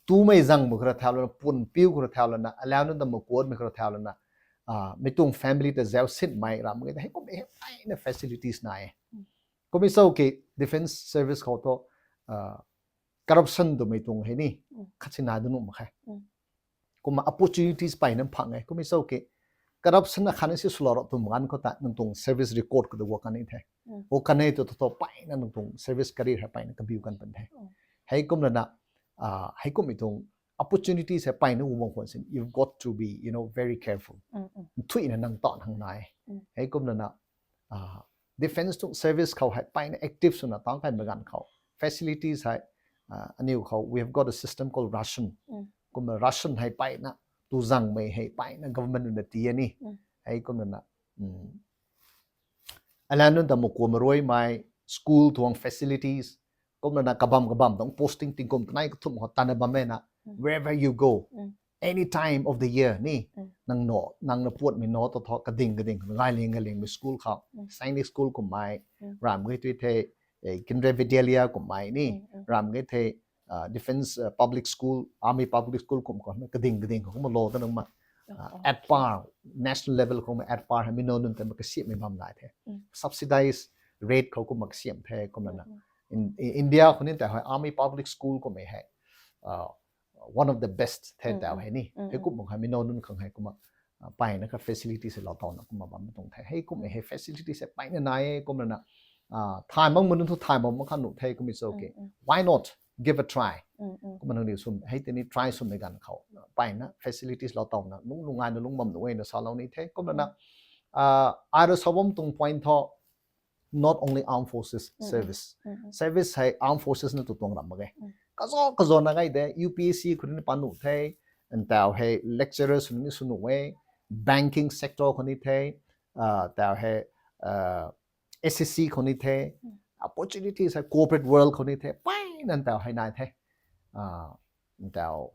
Tumei zangmei khou rui thau lana, pun piu khou rui thau lana, alau nunc ta makuanmei khou rui thau lana, mei tuang family ta zau sinmei ram mak ge tei hei kummei hei peyna facilities nai e. Kummei cho ki defence service khou thu corruption twmei tuang hei ni khat si nai dun nuh mak khe. Kumna opportunities peyna phang e. Kummei cho ki corruption akhatni si swlou ra twmei ganv khou ta nang tuang service record khou ta gua kan ni the. Gua kan e tu thu peyna nang tuang service career hei peyna kabiu kan pan the. Hei kumlana, hei kummei tuang opportunities hei peyna gu bam khwan sin, you've got to be, you know, very careful. Nthuina nang taanv hang nai. Hei kumlana, defence tuang service khou hei peyna active swna tang kaimei ganv khou facilities hei, aniu khou we have got a system called ration. Kumna ration hei peyna tu zangmei hei peyna government ruina tii e ni. Hei kumlana, alau nunc ta makuanmei ruimei, school tuang facilities, kumlana kabam kabam tuang posting tingkum kanei kathumh khou tana bammei na, wherever you go, any time of the year ni, nang naw, nang na puatmei naw ta thu kading kading khou gayling gayling mei school khou, Sainik School kummei, ram ge tui the, Kendriya Vidyalaya kummei ni, ram ge the, defence public school, army public school kum khou kading kading khou kumna lou ta nang ma, at par, national level khou kumna at par hei mi naw nunc ta ma kasiammei bam nai the. Subsidized rate khou kumna kasiam the kumlana, India khou ni tau hei army public school kummei hei one of the best the tau hei ni. Hei kumna hei mi naw nunc khang hei kumna peyna kha facilities hei lou tauna kumna bam tuang the. Hei kummei hei facilities hei peyna nai e kumlana, thay mak ma nunc thu thay mak mak kha nuh the. Kummei cho ki, why not give a try? Kumna nangniw sw hei tei ni try swmei ganv khou peyna facilities lou tauna lung lung ngaina lung bam nuh e na salou ni the. Kumlana, ai rui sa bam tuang point thu, not only armed forces service. Service hei armed forces na tu tuang ram mak ge. Kaza kaza na gai de, U P S C khou ni pan nuh the, ntau hei lecturers ni sw nuh e, banking sector khou ni the, tau hei S S C khou ni the, opportunities hei corporate world khou ni the, peyna ntau hei nai the. Ntau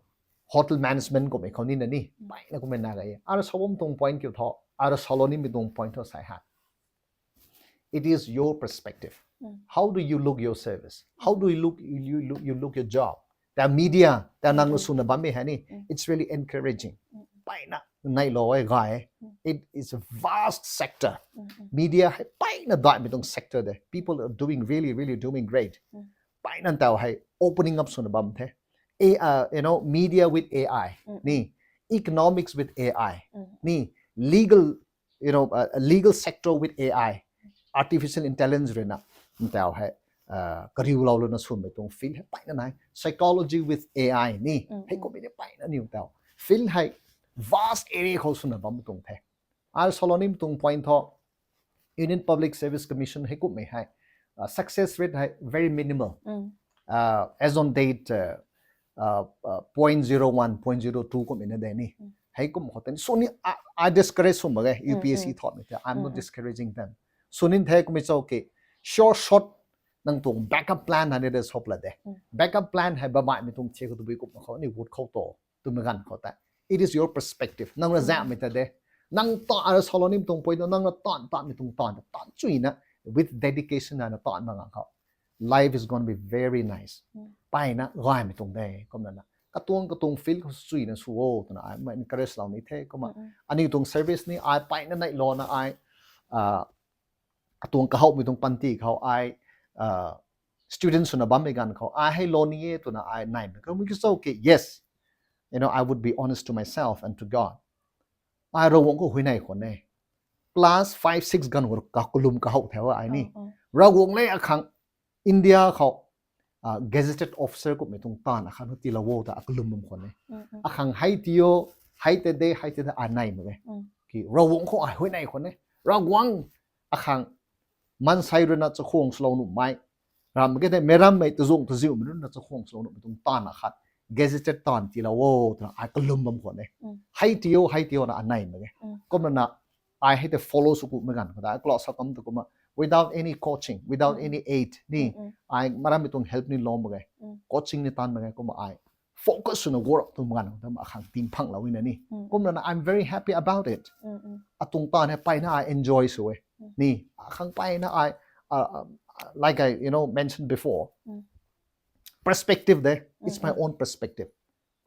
hotel management kummei khou nina ni peyna kummei na gai e. Ai rui sa bam tuang point kiu thu, ai rui salou nimei tuang point thu sei ha, it is your perspective. How do you look your service? How do you look, you look, you look your job? Tau media, tau nang na swna bammei hei ni, it's really encouraging. Peyna neilou e gay e. It is a vast sector. Media hei peyna daihmei tuang sector de. People are doing really, really doing great. Peyna ntau hei opening up swna bam the. You know, media with A I ni, economics with A I ni, legal, you know, legal sector with A I, artificial intelligence ruina ntau hei kariulou lana swmei tuang field hei peyna nai. Psychology with A I ni, hei kummei ni peyna niw tau field hei vast area khou swna bam tuang the. Ai salou nimei tuang point thu, Union Public Service Commission hei kummei hei success rate hei very minimal. As on date, point zero one, point zero two kummei na de ni. Hei kum khou tei sw ni, I discourage sw mak ge, U P S C thotmei the, I'm not discouraging them. Sw ni the kummei cho ki, sure shot nang tuang backup plan hei ni de sop la de. Backup plan hei babaihmei tuang thi khou tabui kum khou ni gut khou to twmei ganv khou tei, it is your perspective. Nang na zaihmei ta de. Nang ta, ai rui salou nimei tuang point thu, nang na taanv taanmei tuang taanv ta taanv chuina, with dedication na na taanv mak ganv khou, life is gonna be very nice. Peyna gaymei tuang de. Kumlana katuang katuang field khou chuina sw o twna ai ma encourage lou ni the. Kumna aniu tuang service ni ai peyna neihlouna ai katuang kahowmei tuang panty khou ai student swna bammei ganv khou ai hei lou ni e twna ai neimei. Kummei ki cho ki, yes, you know, I would be honest to myself and to God. Ai Ravguangc khou huayney khwan e. Class five, six ganv khou kakalum kahow the ai ni. Ravguangc le akhang India khou gazetted officer kummei tuang taanv akhang tiilou o ta akalum bam khwan e. Akhang hei ti o, hei tei de, hei tei de ai nei mak e. Ki Ravguangc khou ai huayney khwan e. Ravguangc akhang maansei ruina chakhwang swlou nuhmei, ram ke tei meirammei tazung taziumei ruina chakhwang swlou nuhmei tuang taanv akhat, gazetted taanv tiilou o twna ai kalum bam khwan e. Hei ti o, hei ti o na anei mak e. Kumlana ai hei tei follow sw kumhmei ganv khou ta ai class sa kam tu kumna, without any coaching, without any aid ni, ai meirammei tuang help ni lou mak e. Coaching ni taanv mak e, kumna ai focus swna guang rap twmei ganv khou ta akhang ting phanglou e na ni. Kumlana I'm very happy about it. Atuang taanv hei mpeyna ai enjoy sw e. Ni, akhang mpeyna ai, uh, uh, like I, you know, mentioned before, perspective de, it's my own perspective.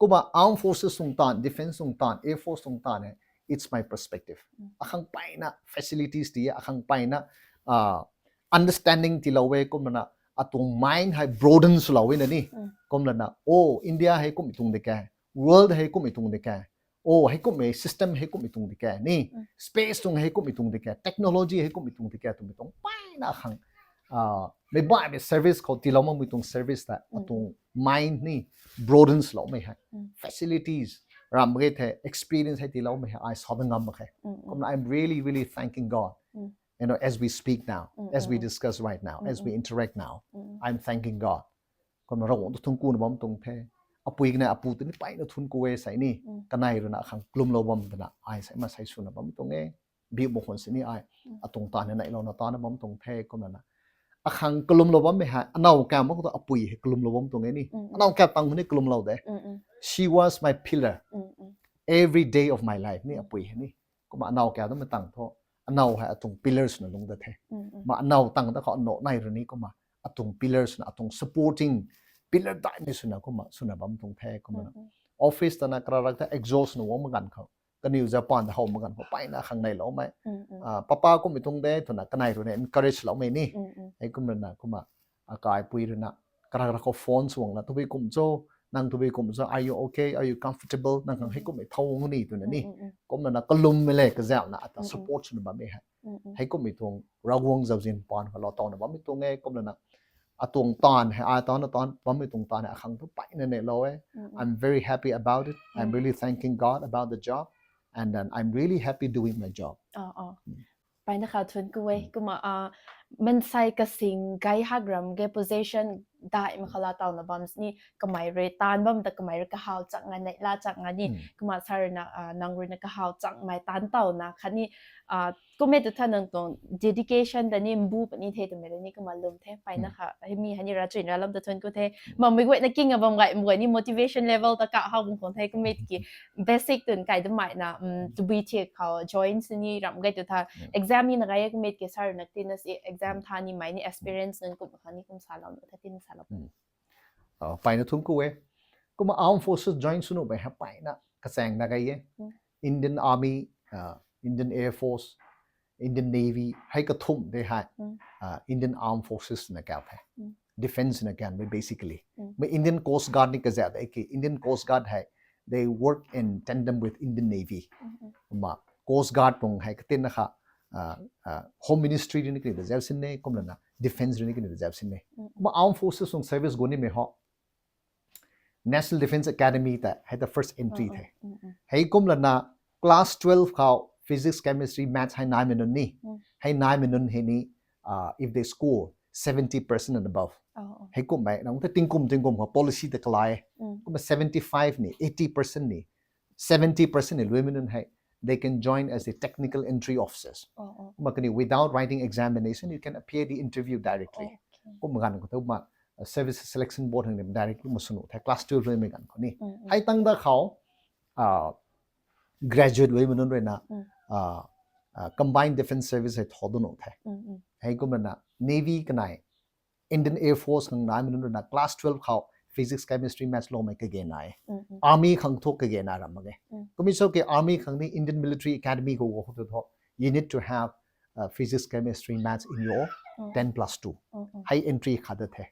Kumna armed forces tuang taanv, defense tuang taanv, air force tuang taanv hei, it's my perspective. Akhang mpeyna facilities ti, akhang mpeyna, uh, understanding tiilou e, kumlana atuang mind hei broaden swlou e na ni. Kumlana, oh, India hei kummei tuang di ke, world hei kummei tuang di ke, oh, hei kummei system hei kummei tuang di ke ni, space tuang hei kummei tuang di ke, technology hei kummei tuang di ke twmei tuang mpeyna akhang, uh, meic baihmei service khou tiilou makmei tuang service ta atuang mind ni broaden swloumei hei, facilities ramh ge the, experience hei tiiloumei hei ai sa da ngam mak khe. Kumna I'm really, really thanking God. You know, as we speak now, as we discuss right now, as we interact now, I'm thanking God. Kumna Ravguangc ta thuanc kuna bam tuang the. Apui kanei apu ta ni mpeyna thuanc ku e sei ni. Kanei ruina akhang kalumlou bam twna ai sei ma sei swna bam tuang e. Biu mak khwan sini ai atuang taanv neihlouna taanna bam tuang the kumlana. Akhang kalumlou bammei hei, anow kau mak khou ta apui hei kalumlou bam tuang e ni. Anow kau tang ni kalumlou de. She was my pillar every day of my life ni apui hei ni. Kumna anow kau damei tang thu, anow hei atuang pillar swna lung da the. Ma anow tang da khou anow nai rui ni kumna atuang pillar swna, atuang supporting pillar daihmei swna kumna swna bam tuang the kumna. Office tana kararak ta exhaust na guang mak ganv khou, kaniw Japan ta how mak ganv khou mpeyna khang neiloumei, papa kummei tuang de twna kanei ruina encourage loumei ni. Hei kumlana kumna akaipui ruina kararak khou phone swguangna, tabui kum cho, nang tabui kum cho, are you okay, are you comfortable, nang khang hei kummei thow ni twna ni. Kumlana kalummei le kazauhna ata support swna bammei hei, hei kummei tuang Ravguangc zauzian paan khou lou tawna bammei tuang e. Kumlana atuang taanv hei ai taanna taanv bammei tuang taanv hei akhang thu mpeyna neihlou e. I'm very happy about it. I'm really thanking God about the job, and then I'm really happy doing my job. Mpeyna kha thuanc ku e. Kumna, uh, mansei kasing gay hak ram ge position daihmei khou lou tawna bam sini, kamei rui taanv bam ta kamei rui kahaw chang nga, neihla chang nga ni. Kumna sir na, uh, nang ruina kahaw changmei taanv tawna khatni, uh, kummei tu tha nang tuang dedication ta ni mbu puni the twmei ta ni kumna lwm the. Mpeyna kha hei mi hei ni ravchuina lam ta thuanc ku the. Mamei guayna king a bam gay, mei guay ni motivation level ta kahaw bam khang the. Kummei ki basic twn kai damei na, tabui thiak khou join sini ramh gay tu tha, exam ni na gay e, kummei ki sir na tina si exam tha nimei ni experience nunc kum khang ni kum salouna tha tina salou. Mpeyna thuanc ku e. Kumna armed forces join sw nuhmei hei mpeyna kachaeng na gay e. Indian Army, uh, Indian Air Force, Indian Navy hei kathumh de hei, uh, Indian Armed Forces na kau the. Defense na kau mei basically. Mei Indian Coast Guard ni kazauh de ki, Indian Coast Guard hei, they work in tandem with Indian Navy. Kumna Coast Guard tuang hei katinna kha, uh, uh, Home Ministry rui ni kaniw ta zauc sin e, kumlana Defense rui ni kaniw ta zauc sin e. Kumna Armed Forces tuang service guang nimei ho National Defense Academy ta hei ta first entry the. Hei kumlana class twelve khou physics, chemistry, maths hei naimei nunc ni, hei naimei nunc hei ni, uh, if they score seventy percent and above, hei kummei nang ta tingkum tingkum khou policy ta kalai, kumna seventy five ni, eighty percent ni, seventy percent ni luaimei nunc hei, they can join as the technical entry officers. Kumna kaniw without writing examination, you can appear the interview directly. Kumna ganv khou tu ma, uh, Service Selection Board hang ni directly ma sw nuh the, class twelve luaimei ganv khou ni. Hei tang da khou, uh, graduate luaimei nunc ruina, uh, uh, Combined Defense Service hei tho du nuh the. Hei kumlana Navy kanei, Indian Air Force khang naimei nunc ruina class twelve khou physics, chemistry, maths loumei kage nai. Army khang thu kage nai ram mak ge. Kummei cho ki Army khang ni Indian Military Academy khou guang khou tu thu, you need to have, uh, physics, chemistry, maths in your ten plus two. Hei entry khat da the.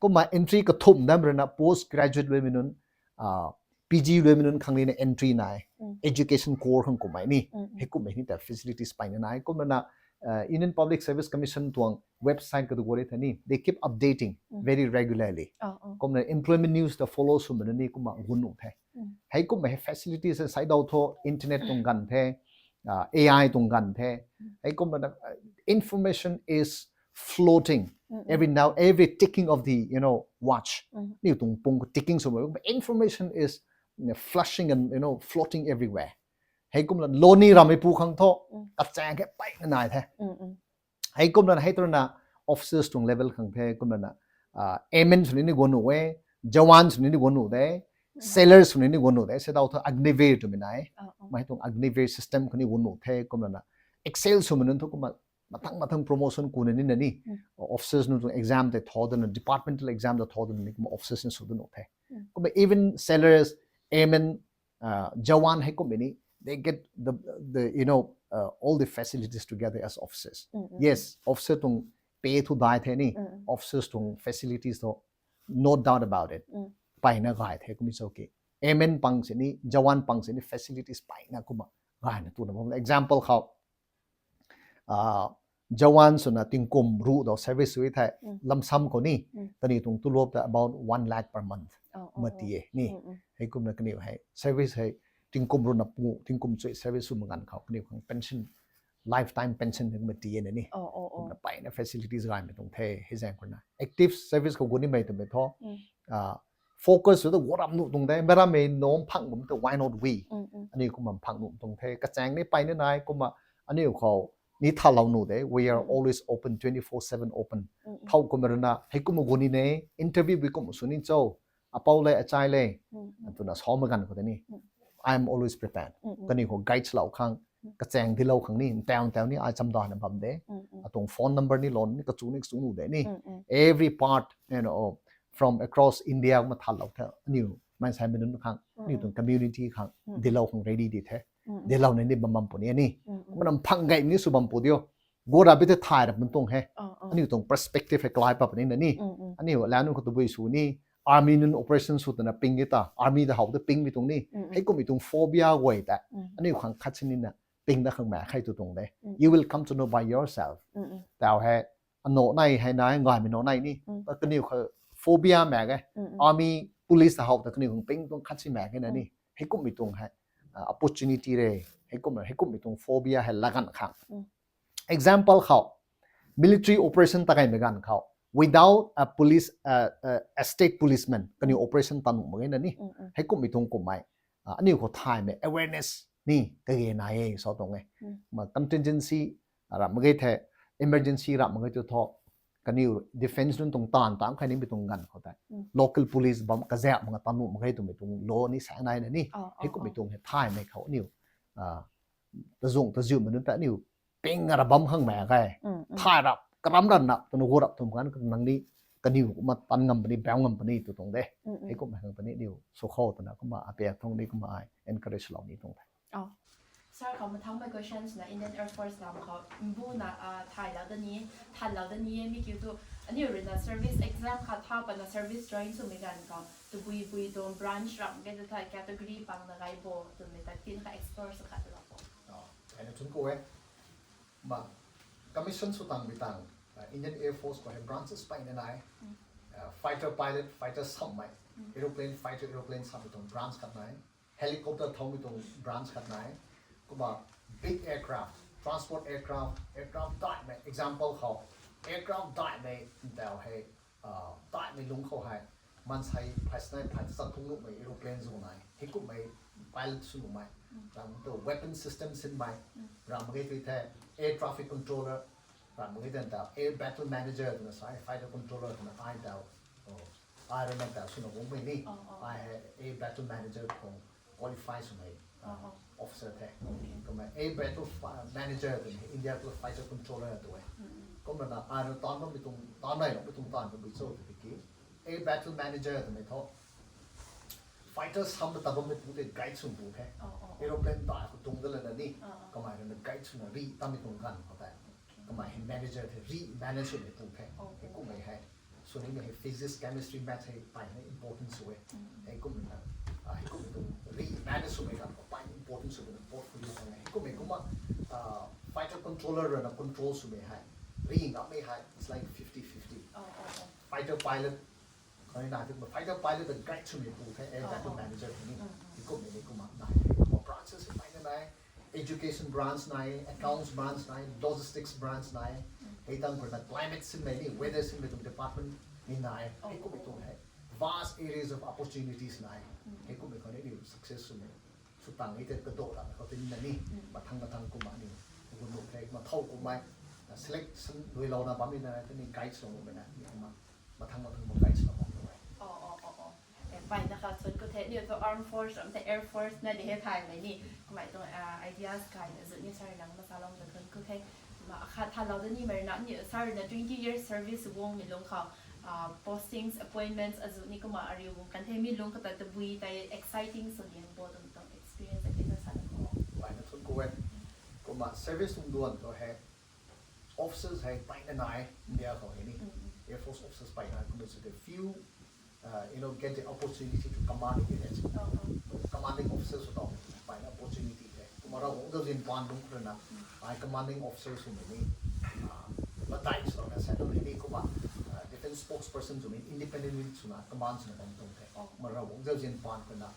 Kumna entry kathumh dam ruina post graduate luaimei nunc, uh, P G luaimei nunc khang ni na entry nai. Education core khang kummei ni. Hei kummei ni ta facilities mpeyna nai. Kumlana, uh, Union Public Service Commission tuang website khou tu guang e the ni, they keep updating very regularly. Kumna employment news ta follow swmei ni kumna guang nuh the. Hei kummei hei facilities hei saidaw thu internet tuang ganv the, uh, A I tuang ganv the. Hei kumlana, uh, information is floating every now, every ticking of the, you know, watch. Niw tuang pung ticking swmei, information is, you know, flushing and, you know, floating everywhere. Hei kumlana loni rameipu khang thu, kachaeng khe mpeyna nai the. Hei kumlana hei tu ruina officers tuang level khang the, kumlana, uh, airmen sw ni ni guang nuh e, jawan sw ni ni guang nuh de, Sellers swna ni guang nuh de, se dau thu Agniveer twmei nai. Mei tuang Agniveer system khou ni guang nuh the, kumna na. Excel swmei nunc thu kumna mathang mathang promotion kuna ni na ni. Officers nunc tuang exam tei tho dana, departmental exam tei tho dana ni kumna officers ni sw dana the. Kumna even sellers, airmen, uh, jawan hei kumna ni, they get the, the, you know, uh, all the facilities together as officers. Yes, officer tuang pay thu dai the ni, officers tuang facilities thu, no doubt about it. Payna gay the kumna cho ki. Airmen pang sini, jawan pang sini facilities payna kumna gayna tuna bam. Example khou, uh, jawan swna tingkum ruh dau service sw e thei, lamsam khou ni, kaniw tuang tulop ta about one lakh per month. Ma ti e ni. Hei kumna kaniw hei service hei tingkum ruhna pu, tingkum chui service sw maganv khou kaniw khang pension, lifetime pension hei kumna ti e na ni. Kumna payna facilities gaymei tuang the, hei zaeng khou na. Active service khou gu nimei twmei thu, uh, focus sw ta guaram nuh tuang de, meic rammei nunc phang bam ta why not we? Aniu kumna phang nuh tuang the, kachaeng ni payna nai, kumna aniu khou ni thalou nuh de, we are always open, twenty-four seven open. Thau kumna runa, hei kumna gu ni ne, interview bi kumna sw ni cho, apou le, achai le, twna sa maganv khou tei ni, I am always prepared. Kaniw khou guide lou khang, kachaeng dilou khang ni, ntaw ntaw ni, ai chamdana bam de. Atuang phone number ni lou ni, kachu ni kachu nuh de ni. Every part, you know, from across India kumna thalou the, aniu maansei mei nunc khang, aniu tuang community khang, dilou khang ready di the. Dilou ni ni bam bam puni ni. Kumna phang gay ni sw bam pu dio. Go ra bi the thay rap mun tuang he. Aniu tuang perspective hei kalai pa puni na ni. Aniu la nunc khou tabui sw ni, army nunc operation sw twna ping e ta, army ta how ta pingmei tuang ni. Hei kummei tuang phobia guay ta aniu khang khat sini na ping da khang mak khe tu tuang de. You will come to know by yourself. Tau hei, ano nai hei nai, ngaymei no nai ni. Ta kaniw khou phobia mak e. Army, police ta how ta kaniw khang ping tuang khat si mak e na ni. Hei kummei tuang hei, uh, opportunity re. Hei kum, hei kummei tuang phobia hei laganv khang. Example khou, military operation ta gaymei ganv khou, without a police, uh, uh, a state policeman, kaniw operation ta nuh mak ge na ni. Hei kummei tuang kummei, uh, aniu khou thaymei awareness ni kage nai e sa tuang e. Ma contingency, uh, ram mak ge the, emergency ram mak ge tu thu, kaniw defence nunc tuang taanv taanc khay nimei tuang ganv khou tei, local police bam kazauh mak ta nuh mak ge twmei tuang law ni saeng nai na ni. Hei kummei tuang hei thaymei khou aniu, uh, tazung taziumei nunc ta aniu ping ra bam khang mak ge. Thay rap, karam rap na, twna gu rap tuang ganv khou nang ni, kaniw kumna tan ngam puni, bau ngam puni tu tuang de. Hei kummei khang puni aniu sw khou twna kumna apiak tuang ni kumna ai encourage lou ni tuang the. Sir, khou mathangmei questions na Indian Air Force lam khou mbuna, uh, thaylou da ni, thanlou da ni e, mi kiu tu, aniu rui na service exam khat tha patna service join swmei ganv khou, tabui bui tuang branch ram ge ta thai category pang na gay bo twmei ta tin kha explore sa khat lou. Kaina chun khou e, ma, commission sw tang bi tang, uh, Indian Air Force khou hei branches peyna nai, uh, fighter pilot, fighter sammei, aeroplane, fighter aeroplane sammei tuang branch khat nai, helicopter thowmei tuang branch khat nai, kumna big aircraft, transport aircraft, aircraft daihmei, example khou, aircraft daihmei ntau hei, uh, daihmei lungc khou hei, maansei phay sanei phay ta chat phung nuhmei aeroplane zung nai, hei kummei pilot sw nuhmei, ram tu weapon system sinmei, ram mak ge tu the, air traffic controller, ram mak ge tan ta air battle manager twna sa, fighter controller twna ai tau, ai rui na tau swna guangmei ni, ai hei air battle manager khou qualify swmei, uh, officer the. Kumna air battle manager twna India khou fighter controller tu e. Kumna na ai rui taanv bammei tuang, taanv nai loumei tuang taanv bammei cho tu ki, air battle manager twmei thu fighter sam ta bammei pu tei guide sw pu the. Aeroplane ta khou tuang da lana ni, kamei rui na guide swna ri tammei tuang ganv khou tei, kamei hei manager the, ri manage swmei pu the. Hei kummei hei, sw nimei hei physics, chemistry, maths hei peyna important sw e. Hei kummei na, uh, hei kummei tuang ri manage swmei ganv khou peyna important sw e na portfolio khang e. Hei kummei kumna, uh, fighter controller rui na control swmei hei, ri ngammei hei, it's like fifty fifty. Fighter pilot, kani na tu fighter pilot ta guide swmei pu the, air battle manager ni. Hei kummei ni kumna nai, kumna branches hei peyna nai, education branch nai, accounts branch nai, logistics branch nai, hei tang khou na climate sinmei ni, weather sinmei tuang department ni nai, hei kummei tuang hei vast areas of opportunities nai, hei kummei khou ni aniu success swmei, sw tang e tei kadou ram khou tei ni na ni, mathang mathang kumna aniu, gu nuh the, kumna thow kummei, uh, selection luilouna bammei na, tei ni guide swloumei na, ni kumna mathang mathang mak guide swlou bam tu e. Pai na kha thun ku the, niu thu armed force ram the, air force na di he thay mai ni. Kumai tuang ideas kai na zut ni sir nang masa long da thun ku the. Ma kha tha lau da ni mai na ni sir na twenty years service wong mi lung khou postings, appointments azu ni kumna ariu wong kan the mi lung kata tabui tai exciting so liang bo tuang tuang experience a kina sa da ko. Pai na thun ku e. Kumna service tung duan to he officers hei paina nai India khou hei ni. Air Force officers paina kumna so the few uh, you know, get the opportunity to command a unit. Commanding officer sw tau paina opportunity the. Kumna Ravguangc zauzian paan bum khou rui na, ai commanding officer swmei ni, uh, batai sw na sa tau hei ni kumna, uh, defense spokesperson swmei independently swna command swna bam tuang the. Kumna Ravguangc zauzian paan khou rui na,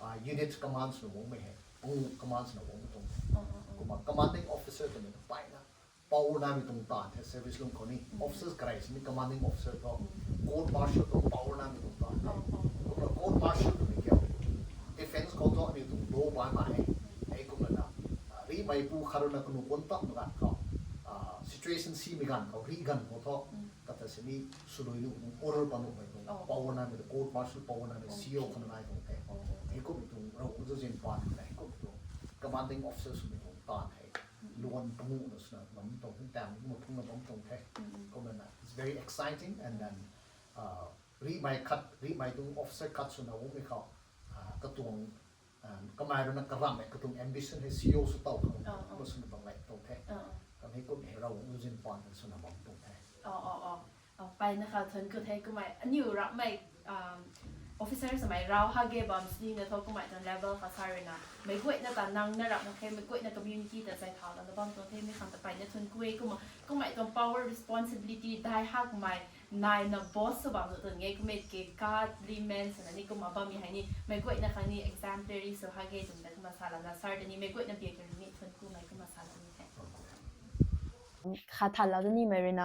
uh, unit command swna guangmei hei, pangu command swna guang tuang the. Kumna commanding officer twmei paina power namei tuang taanv the service lung khou ni. Officers karei sini commanding officer thu, court martial tuang power namei tuang taanv the. Kumna court martial twmei kiu, defense khou thu aniu tuang law bai mai e. Hei kumna na, ah, rihmei pu khat rui na kanu kuan tam ganv khou, ah, situation simei ganv khou, rih ganv khou thu, kata sini swlui nuh tuang, order pat nuhmei tuang power namei tuang, court martial power namei C O khou na nai tuang the. Hei kummei tuang Ravguangc zauzian paan khou na hei kummei tuang commanding officer swmei tuang taanv hei luan panguhna swna bam tuang the, tam kumna phungna bam tuang the. Kumna na, it's very exciting and then, uh, rihmei khat, rihmei tuang officer khat swna guangmei khou, uh, katuang, uh, kamei rui na karamhmei katuang ambition hei C O sw tau khang kumna swna bam ngai tuang the. Kan hei kummei hei Ravguangc zauzian paan khou swna bam tuang the. Pai na kha thun ku the kumei aniu rapmei officers mei rau ha ge bam sini na thu kumei tuang level kha sa rui na meic guayna ta nang na rap mak khe, meic guayna community ta zai thau lana bam tuang the, mi khang ta pai na thun ku e. Kumna kumei tuang power responsibility dai hakmei nai na boss sw bam nu tuang e, kummei ke godly man swna ni kumna bammei hei ni meic guayna khang ni exemplary sw ha ge twmei ta kumna sa lana sir ta ni meic guayna biak ni thun kumei kumna sa lana ni the. Kha tha lau da ni mei rui na,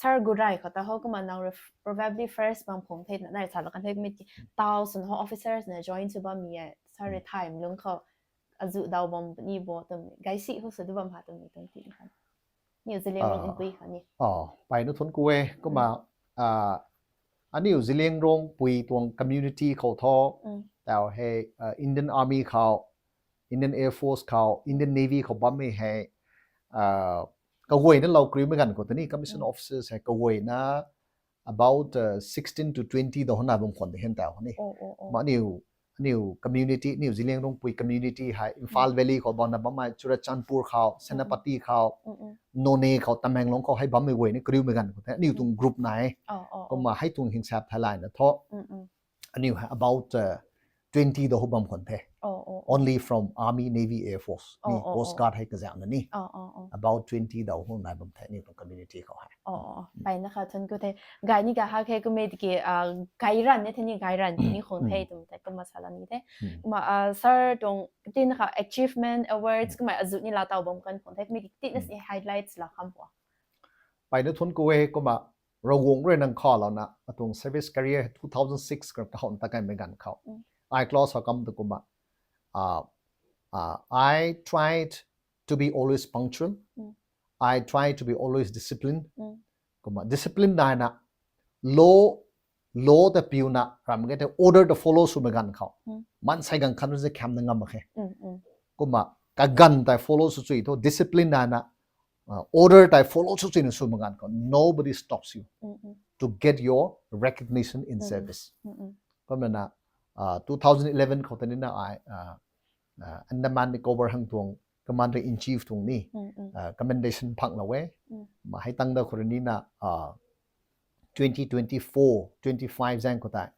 sir gurai khou ta ho kumna nang rui probably first bam khung the na nai sa la kan the, mi tau swn ho officers na join sw bammei e sir rui time lung khou azu dau bam ni bo twmei gaisi ho sw du bam ha twmei tuang ti kha. Niu Zeliangrong pui kha ni. Pai na thun ku e kumna, ah, aniu Zeliangrong pui tuang community khou thu, tau hei, ah, Indian Army khou, Indian Air Force khou, Indian Navy khou bammei hei, ah, kaguayna lou kariumei ganv khou ta ni commission officers hei kaguayna about, uh, sixteen to twenty da hona bam khwan de hen tau ni. Kumna aniu, aniu community, aniu Zeliangrong pui community hei Imphal Valley khou bam na bammei, Churachandpur khou, Senapati khou, Noney khou, Tamenglong khou hei bammei guay ni kariumei ganv khou the aniu tuang group nai. Kumna hei tuang hingsap thai lai na thu aniu hei about, uh, twenty da ho bam khwan the. Only from Army, Navy, Air Force ni, Coast Guard hei kazauh na ni. About twenty da ho nai bam the aniu tuang community khou hei. Pai na kha thun ku the. Gay ni ga ha khe kummei tiki, ah, gay ran ni the ni, gay ran ni khung the twmei ta kumna sa la ni the. Kumna, ah, sir tuang tin kha achievement awards kumna azu ni la tau bam kan khung the, kummei tiki tina si highlights la kham pua. Pai na thun ku e kumna Ravguangc rui nang khalouna atuang service career two thousand six ka kahouna ta kaimei ganv khou, ai class hou kam tu kumna, uh, uh, I tried to be always punctual. I tried to be always disciplined. Kumna discipline nai na, law, law ta piuna ram ge te order ta follow swmei ganv khou, mansei ganv khan rui se kham na ngam mak khe. Kumna kaganv tei follow sw chui thu discipline nai na, uh, order tei follow sw chui na swmei ganv khou nobody stops you to get your recognition in service. Kumna na, uh, two thousand eleven khou ta ni na ai, uh, uh, Andaman Nicobar hang tuang Commander in Chief tuang ni, uh, commendation phang lou e. Ma hei tang da khou rui ni na, uh, twenty twenty-four, twenty-five zaeng khou tei,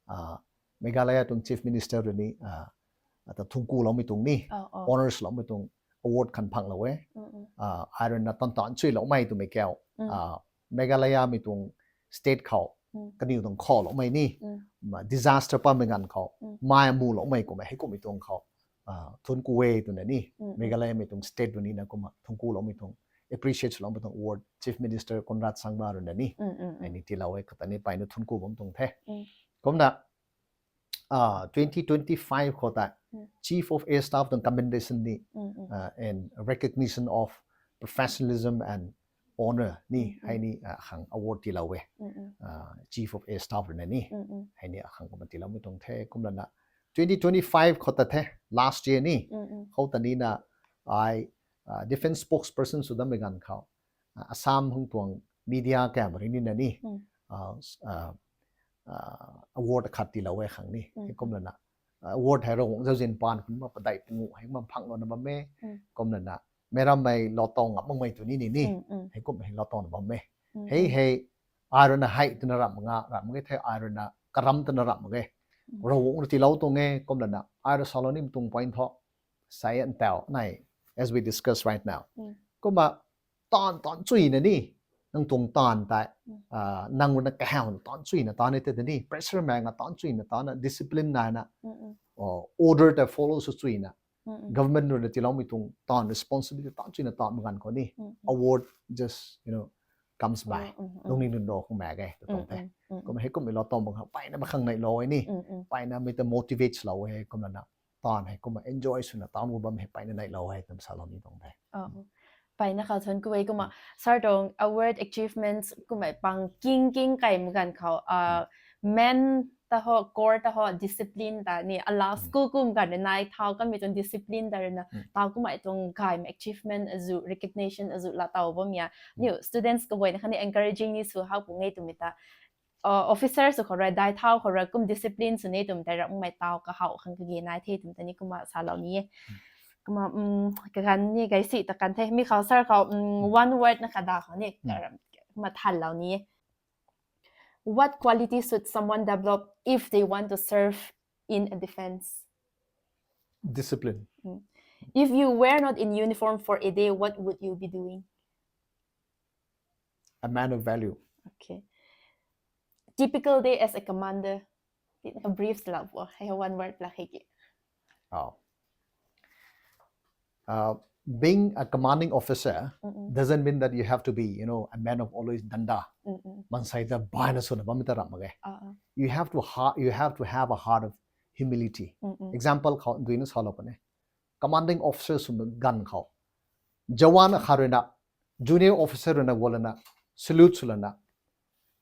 uh, Meghalaya tuang Chief Minister rui ni, uh, ata thungku loumei tuang ni, honors loumei tuang award khan phang lou e. Uh, ai rui na tan tan chui loumei twmei kiu, uh, Meghalaya mei tuang state khou, kaniw tuang khou loumei ni, ma disaster patmei ganv khou, mai mu loumei kummei hei kummei tuang khou, uh, thun ku e twna ni, Meghalaya mei tuang state rui ni na kumna thungku loumei tuang, appreciate loumei tuang award Chief Minister Conrad Sangma rui na ni, ai ni tiilou e kata ni pai na thun ku bam tuang the. Kumna, uh, twenty twenty-five khou tei, Chief of Air Staff tuang commendation ni, uh, and recognition of professionalism and Honour ni hei ni akhang award tiilou e. Chief of Air Staff rui na ni hei ni akhang kumna tiiloumei tuang the. Kumlana twenty twenty-five khou ta the, last year ni khou ta ni na ai defence spokesperson sw dammei ganv khou Assam hung tuang media kam rui ni na ni award khat tiilou e khang ni. Kumlana award hei Ravguangc zauzian paan kumna padeih panguh hei kumna phanglouna bam e. Kumlana meic rammei lou tau ngam makmei tu ni ni ni hei kum hei lou tauna bam e. Hei hei ai rui na hei twna ramh nga ramh mak ge the, ai rui na karam twna ramh mak ge. Ravguangc rui tiilou tuang e. Kumlana ai rui salou nimei tuang point thu, sai an tau nai, as we discuss right now, kumna taanv taanv chuina ni, nang tuang taanv tei nang rui na kahawna taanv chuina taanv e te ni, pressure mei nga taanv chuina taanvna, discipline naina, order tei follow sw chuina, government rui na tiiloumei tuang taanv responsibility taanv chuina taanv mak ganv khou ni award just, you know, comes by. Lungning nunc ro khang mak ge ta tuang the. Kumna hei kummei lou tau mak khang payna mak khang neihlou e ni, payna mei ta motivate lou e. Kumlana taanv hei kumna enjoy swna taanv gu bam hei payna neihlou e twna salou ni tuang the. Payna khou thuanc ku e. Kumna sir tuang award, achievements kummei pang king king kai mak ganv khou main ta ho, core ta ho, discipline ta ni ala school kum ganv rui nai thau kanmei tuang discipline ta rui na tau kummei tuang gaymei achievement azuh, recognition azuh laa tau bam ya. Niu students kaguayna khatni encouraging ni sw hak puni twmei ta officer sw khou rui, dai thau khou rui kum discipline sw ni twmei tei ramhmei tau kahaw khang kage nai the twmei ta ni kumna salou ni e. Kumna kaganv ni gay si ta kan the, mi khou sir khou one word na khat da khou ni kumna thanlou ni e. What quality should someone develop if they want to serve in a defence? Discipline. If you were not in uniform for a day, what would you be doing? A man of value. Okay. Typical day as a commander. Brief la bo, hei one word la hei ki. Being a commanding officer doesn't mean that you have to be, you know, a man of always danda. Mansei ta baina swna bammei ta ramh mak ge. You have to ha- you have to have a heart of humility. Example khou duina salou puni. Commanding officer sw ganv khou, jawan akhat rui na, junior officer rui na gualana, salute swlana,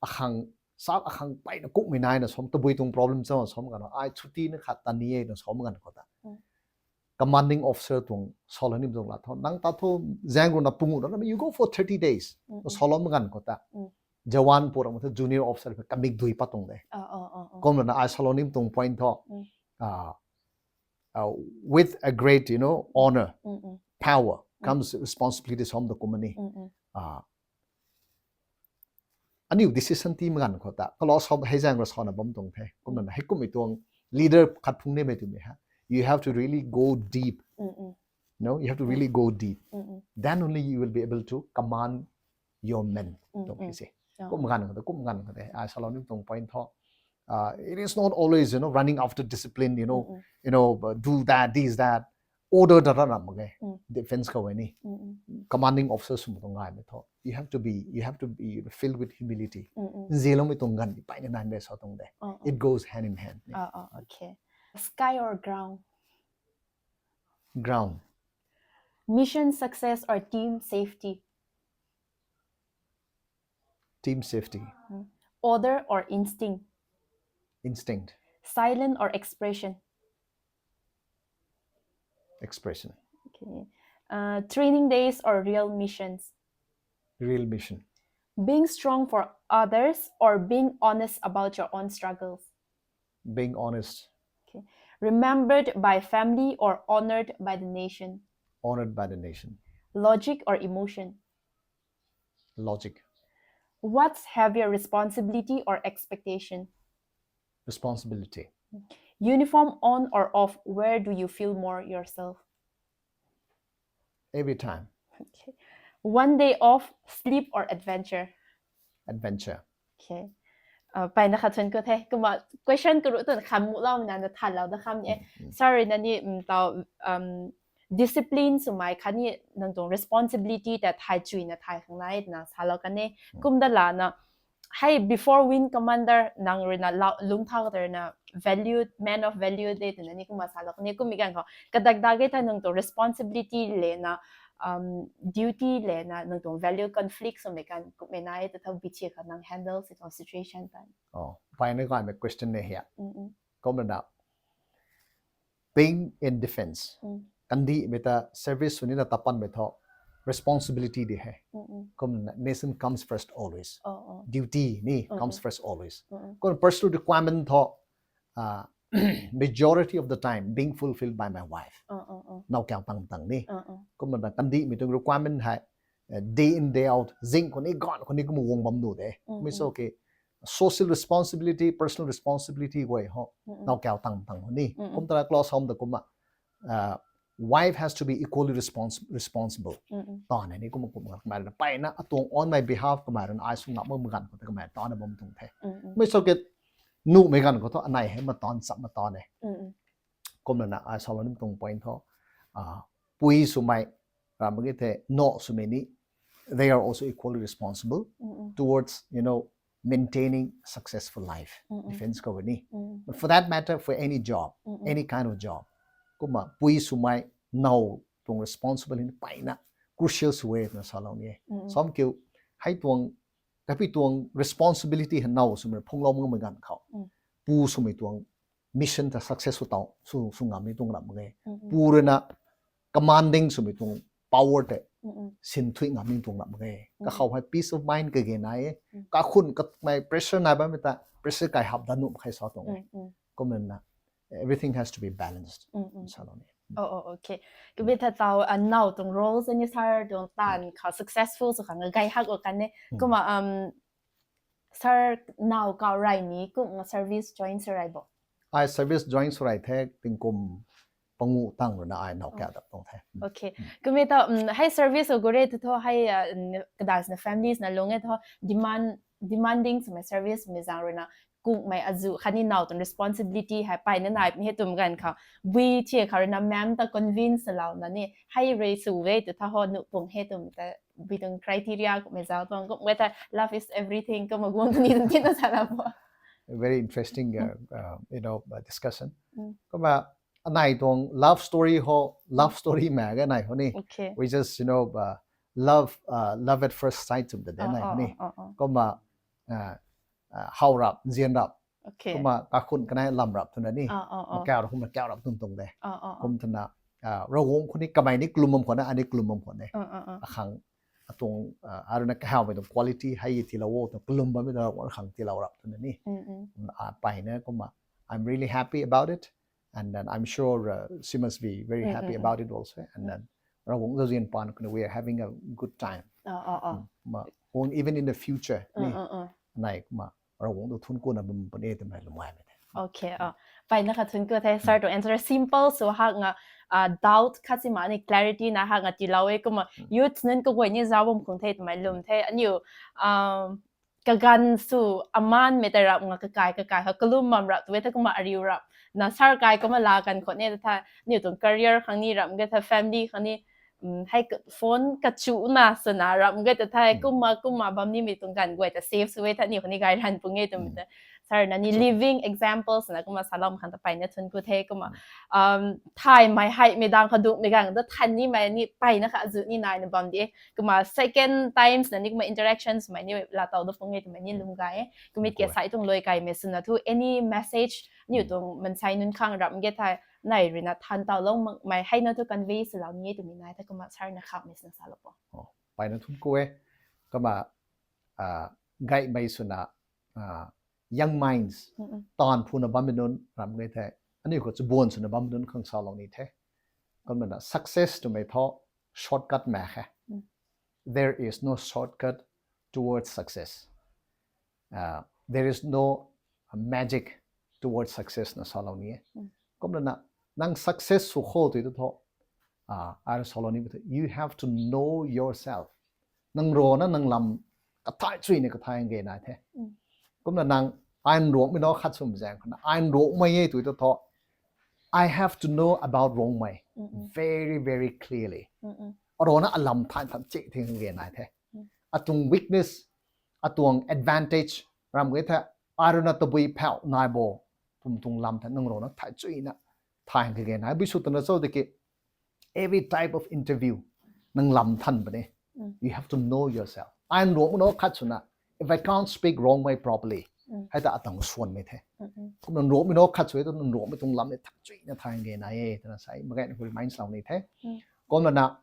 akhang, sak akhang payna kukmei naina sam, tabui tuang problem cha sam ganv, ai chuti na khat ta ni e na sam ganv khou ta, commanding officer tuang salou nimei tuang la thu, nang ta thu zaeng rui na pungu na, you go for thirty days na salou ganv khou ta, jawan pu ramh thu junior officer kamik dui pat tuang de. Kumlana ai salou nimei tuang point thu, with a great, you know, honour, power comes responsibility sam ta kum ni. Aniu decision tiimei ganv khou ta kalou sam hei zaeng rui sana bam tuang the. Kumlana hei kummei tuang leader khat phung nimei twmei ha, you have to really go deep. No, you have to really go deep. Then only you will be able to command your men. Tuang se kum ganv khou ta, kum ganv khou ta ai salou nimei tuang point thu, it is not always, you know, running after discipline, you know, you know, do that, this, that, order ta ramh mak ge. Defence khou ni commanding officer swmei tuang gaymei thu, you have to be, you have to be filled with humility. Nzianloumei tuang ganv payna nai de sa tuang de. It goes hand in hand. Okay. Sky or ground? Ground. Mission success or team safety? Team safety. Order or instinct? Instinct. Silent or expression? Expression. Okay. Training days or real missions? Real mission. Being strong for others or being honest about your own struggles? Being honest. Okay. Remembered by family or honoured by the nation? Honoured by the nation. Logic or emotion? Logic. What's heavier, responsibility or expectation? Responsibility. Uniform on or off, where do you feel more yourself? Every time. Okay. One day off, sleep or adventure? Adventure. Okay. Payna khat thuanc ku the. Kumna question karuh tun kham muhloumei na na thanlou da kham e. Sorry, na ni tau discipline swmei khatni nang tuang responsibility ta thay chuina thay khang nai na salou kan e. Kum da lana, hei before wing commander nang rui na lungthau ta rui na valued, man of value de twna ni kumna salou kan e. Kummei ganv khou kadak dak ge thei nang tuang responsibility le na um, duty le na nang tuang value conflict swmei kan kummei nai ta tho bichia kha nang handle si tuang situation tan. Oh, pai na kai me question ne hia. Mm, mm. Kumna na being in defense. Mm. Kandih mei ta service sw ni na tapan mei tho responsibility di he. Mm, mm. Kumna na mission comes first always. Oh, oh. Duty ni Mm, comes mm. first always. Mm, mm. Kumna personal requirement tho, uh, majority of the time being fulfilled by my wife. Uh, uh, uh. Nau kiang tang tang ni. Uh, uh. Kumna na kandih mei tuang requirement hai, uh, day in day out, zing khou ni, gan khou ni, kumna wang bam nu de. Mm, Kumna mm. so ke, social responsibility, personal responsibility guay ho, Mm, mm. nau kiang tang tang ho ni. Mm, mm. Kumna ta na close home da kumna, uh, wife has to be equally respons-, responsible. Mm, mm. Ta na ni kumna kumna kamei rui na pai na atuang on my behalf kamei rui na ai sw ngam mak gan khou ta kamei ta na bam tuang the. Mm, mm. Mei so ke, nuhmei gan khou tho anei hei matan chap matan e. Mm, mm. Kumna na ai salou ni tuang point tho, ah, pui swmei, ram mak ge the, no swmei ni, they are also equally responsible Mm, mm. towards, you know, maintaining a successful life. Mm, mm. Defense khou ni. Mm. But for that matter, for any job, Mm, mm. any kind of job, kumna pui swmei now tuang responsible hin pai na crucial sw e na salou ni. Mm, mm. Sam kiu, hei tuang, kapi tuang responsibility hei now swmei phung lou mak mei gan khou. Mm. Pu swmei tuang mission ta successful tau, sw, sw ngam ni tuang ram mak ge. Mm, mm. Pu rui na commanding swmei tuang power te Mm, mm. sin thui ngam ni tuang ram mak ge. Mm. Kakhou hei peace of mind kage nai e. Mm. Kakhun kamei pressure nai bammei ta pressure kai hap da nuh mak khe sa tuang e. Mm, mm. Kumna na everything has to be balanced. Mm, mm. Salou ni. Oh, oh, okay. Kumna ta tau, uh, now tuang roles ni sir tuang tan khou successful sw khang gay hak o kan ne. Mm. Kumna, um, sir now kau rai ni kumna service join sw rai bo? Ai service join sw rai the, tingkum pangu tang rui na ai now kau dap tuang the. Mm. Okay. Mm. Kumna ta, um, hei service o gure tu tho hei, uh, n-, kadas na families na lung e tho demand, demanding swmei service mei zang rui na kumhmei azu khatni now tuang responsibility hei pai na nai puni he twmei ganv khou, bui thia khou rui na ma'am ta convince lou na ni, hei rui sw e tu tha ho nuh pung he twmei ta, bui tuang criteria kumhmei zauc tuang, kumhmei ta love is everything, kumna guang tu ni tuang tina sa la bo. A very interesting, uh, uh, you know, uh, discussion. Mm. Kumna anei tuang love story ho, love story mak ge anei ho ni. Okay. We just, you know, uh, love, uh, love at first sight twmei ta de Oh, anei ho oh, ni. oh, oh, oh. Kumna, uh, uh, how rap, nzian rap. Okay. Kumna kakhun kanei lam rap twna ni. Ah, ah, ah. Makau rap, kumna kau rap tuang tuang de. Ah, ah, ah. Kum twna, ah, Ravguangc khou ni kamei ni kalum bam khou na, ani kalum bam khou ne. Ah, ah, ah. Akhang atuang, ah, aruna kahawmei tuang quality hei tilou o, tuang kalum bammei tuang Ravguangc khang tilou rap twna ni. Mm, mm. Kumna, ah, pai na kumna, I'm really happy about it. And then I'm sure, uh, she must be very Mm, happy mm, mm. about it also. And Mm. then Ravguangc zauzian pan khou na, we are having a good time. Ah, ah, ah. Mm, ma, kung even in the future, Ah, ni, ah, ah. nai, ma, Ravguangc tu thuancku na bam puni e twmei lwmmei mei the. Okay, ah. Pai na kha thuancku the, sir, Mm. tuang answer simple sw hak nga, ah, doubt khat si ma ni clarity na hak nga tilou e, kumna Mm. youth nunc kaguay ni zauc bam khang the twmei lwm the. Aniu, um, kaganv sw aman mei ta rap nga kakai, kakai ha kalum bam rap tu e the, kumna ariu rap. Na sir kai kumna la kan khou ne ta tha, aniu tuang career khang ni rap ge tha, family khang ni, um, hei ka, phone kachu na swna rap ge ta tha, Mm. kumna, kumna bam ni mei tuang ganv guay ta safe sw e tha, aniu khang ni gay ran pung e twmei Mm. ta. Sir na ni So living examples na kumna salou khang ta pai na thuancku the, kumna, Mm. um, thaymei hei mei dang kha dukmei ganv ta than ni mei ni pai na kha azu ni nai na bam di e. Kumna second times na ni kumna interactions mei ni la tau da pung e twmei ni lwm gay e. Kumna ke Koi. sai tuang lui kai mei swna thu any message aniu Mm. tuang mansei nunc khang rap ge tha, nai rui na than tau lou mak mei hei na thu convey swlou ni e twmei nai tha, kumna sir na khak mei swna salou po. Oh, pai na thuancku e. Kumna, ah, gaymei swna, ah, young minds, Mm, mm. taanv phuna bammei nunc rap ge the, aniu khou chabuan swna bammei nunc khang salou ni the. Kumna na success twmei tho shortcut mak khe. Mm. There is no shortcut towards success. Uh, there is no magic towards success na salou ni e. Mm. Kumna na, nang success sw khou tu tu tho, ah, ai rui salou ni bu the, you have to know yourself. Nang rui na nang lam kathai chui ni kathai nge nai the. Mm. Kumna nang ai nruangmei na khat sw zaeng khou na, ai nruangmei e tu tu tho, I have to know about Rongmei Mm, mm. very, very clearly. Mm, mm. Aruna alam than than chih thing nge nai the. Mm. Atuang weakness, atuang advantage, rap ge tha, aruna tabui phau nai bo, tum tuang lam tha nang rui na thai chui na, thai nge nai. Bui sw twna cho de ki, every type of interview, nang lam than puni. You have to know yourself. Ai nruangmei na khat swna, if I can't speak Rongmei properly, hei ta atang suanmei the. Kumna nruangmei na khat sw e tu nruangmei tuang lam ni thak chuina thang ge na e twna sa e, mak ge na khou remind lou ni the. Kumna na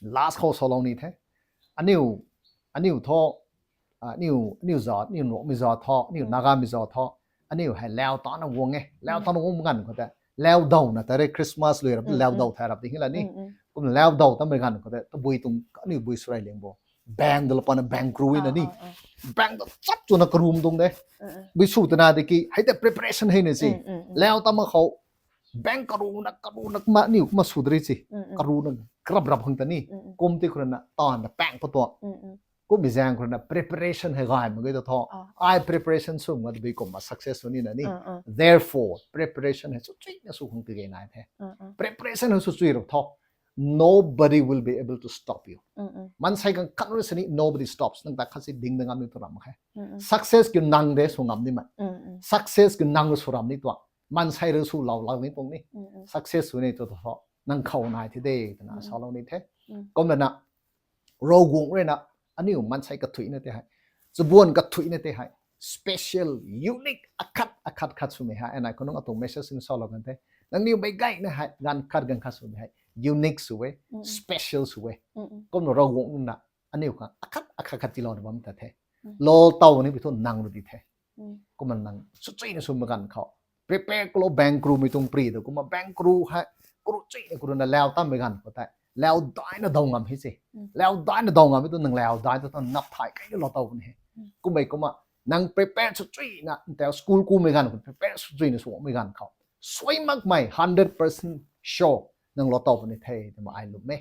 last khou salou ni the. Aniu, aniu thu, aniu, aniu zat, aniu nruangmei zat thu, aniu Nagamei zat thu, aniu hei lau tana guang e. Lau tana guang ganv khou tei, lau daw na tei rui Christmas lui rap, lau daw thay rap ding la ni. Kumna lau daw tamei ganv khou tei, tabui tuang aniu bui swrei liang bo. Bang da la pana bang kru na ni. Bang da chap chuna karum tuang de. Bui sw twna de ki, hei tei preparation hei na si. Lau tama khou, bang karuna, karuna kumna aniu kumna sw de ri si. Karuna, krap rap hang ta ni. Kum ti khou rui na, taanv na pang pa tuang. Kummei zaeng khou rui na preparation hei gay mak ge ta thu. Ai preparation sw nga tabui kumna success sw ni na ni. Therefore, preparation hei sw chuina sw khang kage nai the. Preparation hei sw chui rap thu, nobody will be able to stop you. Maansei khang khat rui sini nobody stops. Nang ta khat si ding da ngam ni tu ram khe. Success kiu nang de sw ngam ni mei. Success kiu nang rui sw ram ni tuang. Maansei rui sw lou lou ni tuang ni. Success sw ni tu thu, nang khou nai the de twna salou ni the. Kumna na, Ravguangc rui na, aniu maansei kathuina tei hei, chabuan kathuina tei hei, special, unique, akhat, akhat khat swmei hei, anei khou nung atuang message ni salou kan the. Nangniw mei gayna hei, ganv khat ganv khat swmei hei, unique sw e, special sw e. Kumna Ravguangc na, aniu khang akhat, akhat khat tiilouna bam ta the. Lou taw ni bi thu nang rui di the. Kumna nang sw chuina swmei ganv khou, prepare kulou bang krumei tuang pri ta kumna bang kru hei, kru chuina kru na lau tammei ganv khou tei, lau daina daw ngam hei se. Lau daina daw ngam e tu nang lau dai tu nap thay kai lou taw ni he. Kummei kumna, nang prepare sw chuina, ntau school kumei ganv khou prepare sw chuina swmei ganv khou, suai makmei hundred percent sure nang lou taw ni the twmei ai lwm e.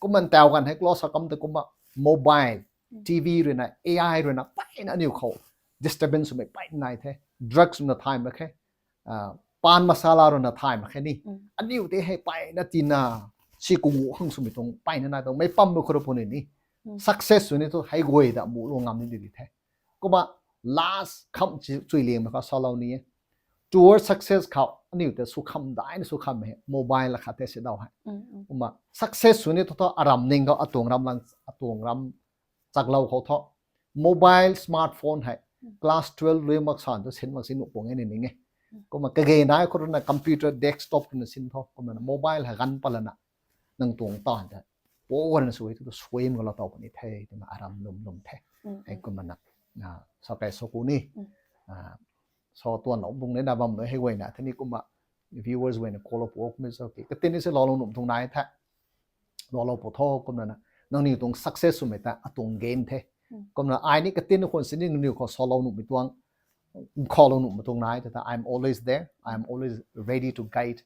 Kumna ntau ganv hei close akam ta kumna mobile, TV rui na, AI rui na, peyna aniu khou disturbance swmei pey nai the. Drugs swna thay mak khe, pan masala rui na thay mak khe ni. Aniu tei hei peyna tina, si kungu hang swmei tuang peyna nai tuang mei pammei khou rui puni ni. Success sw ni tu hei guay ta mulou ngam ni di di the. Kumna last kham chui liangmei khou salou ni e. Toward success khou aniu tei sw kham daina sw kham hei mobile akhat tei si daw hei. Kumna success sw ni thu thu aram ning khou atuang ram lang, atuang ram chaklou khou thu mobile, smartphone hei class twelve lui mak san tu sin mak si nuh puang e ni ning e. Kumna kage nai khou rui na computer desktop rui na sin thu kumna mobile hei ganv palana nang tuang taanv tei, po na sw e tu suai mak lou taw puni the twna aram lwm lwm the. Hei kumna na, sa kai sw ku ni, sa tuanlou bung ni na bam nui hei guayna the ni kumna viewers guayna khou lou pu o kummei sa ki katin ni se loulou nuh tuang nai the. Loulou pu tho kumna na, nangniw tuang success swmei ta atuang gain the. Kumna ai ni katin khwan sini nangniw khou salou nuhmei tuang, khaulou nuhmei tuang nai ta, I'm always there, I'm always ready to guide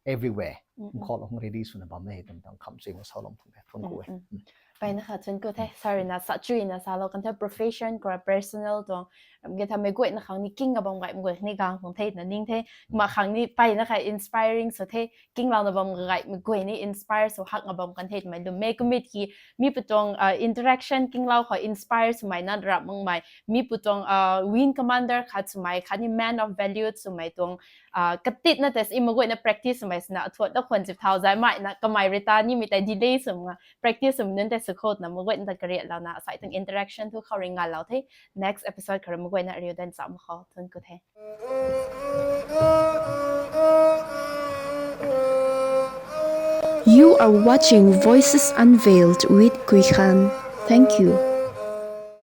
everywhere. Khaulou hung ready swna bam e twmei tuang kham chui ma salou tuang the, thun ku e. Peyna kha thun ku the, sa rui na sa chuina salou kan the profession khou rui personal tuang, ram ge thamei guayna khang ni king a bam gaymei guay ni gang tuang the na ning the, kumna khang ni peyna kha inspiring sw the, kinglouna bam gaymei guay ni inspire sw hakna bam kan the twmei lwm e. Kummei ki, mi pu tuang interaction kinglou khou inspire swmei na rap makmei, mi pu tuang wing commander khat swmei, khatni man of value swmei tuang katitna tei si mak guayna practice swmei swna athuat da khwan zip thau zay mei na kamei rui ta nimei tei delay swmei nga practice swmei nunc tei sw khou na mak guayna ta kariatlouna asai tuang interaction thu khou rui nganlou the. Next episode khou rui mak guayna ariu dan cham khou thun ku the. You are watching Voices Unveiled with Kui Khan. Thank you.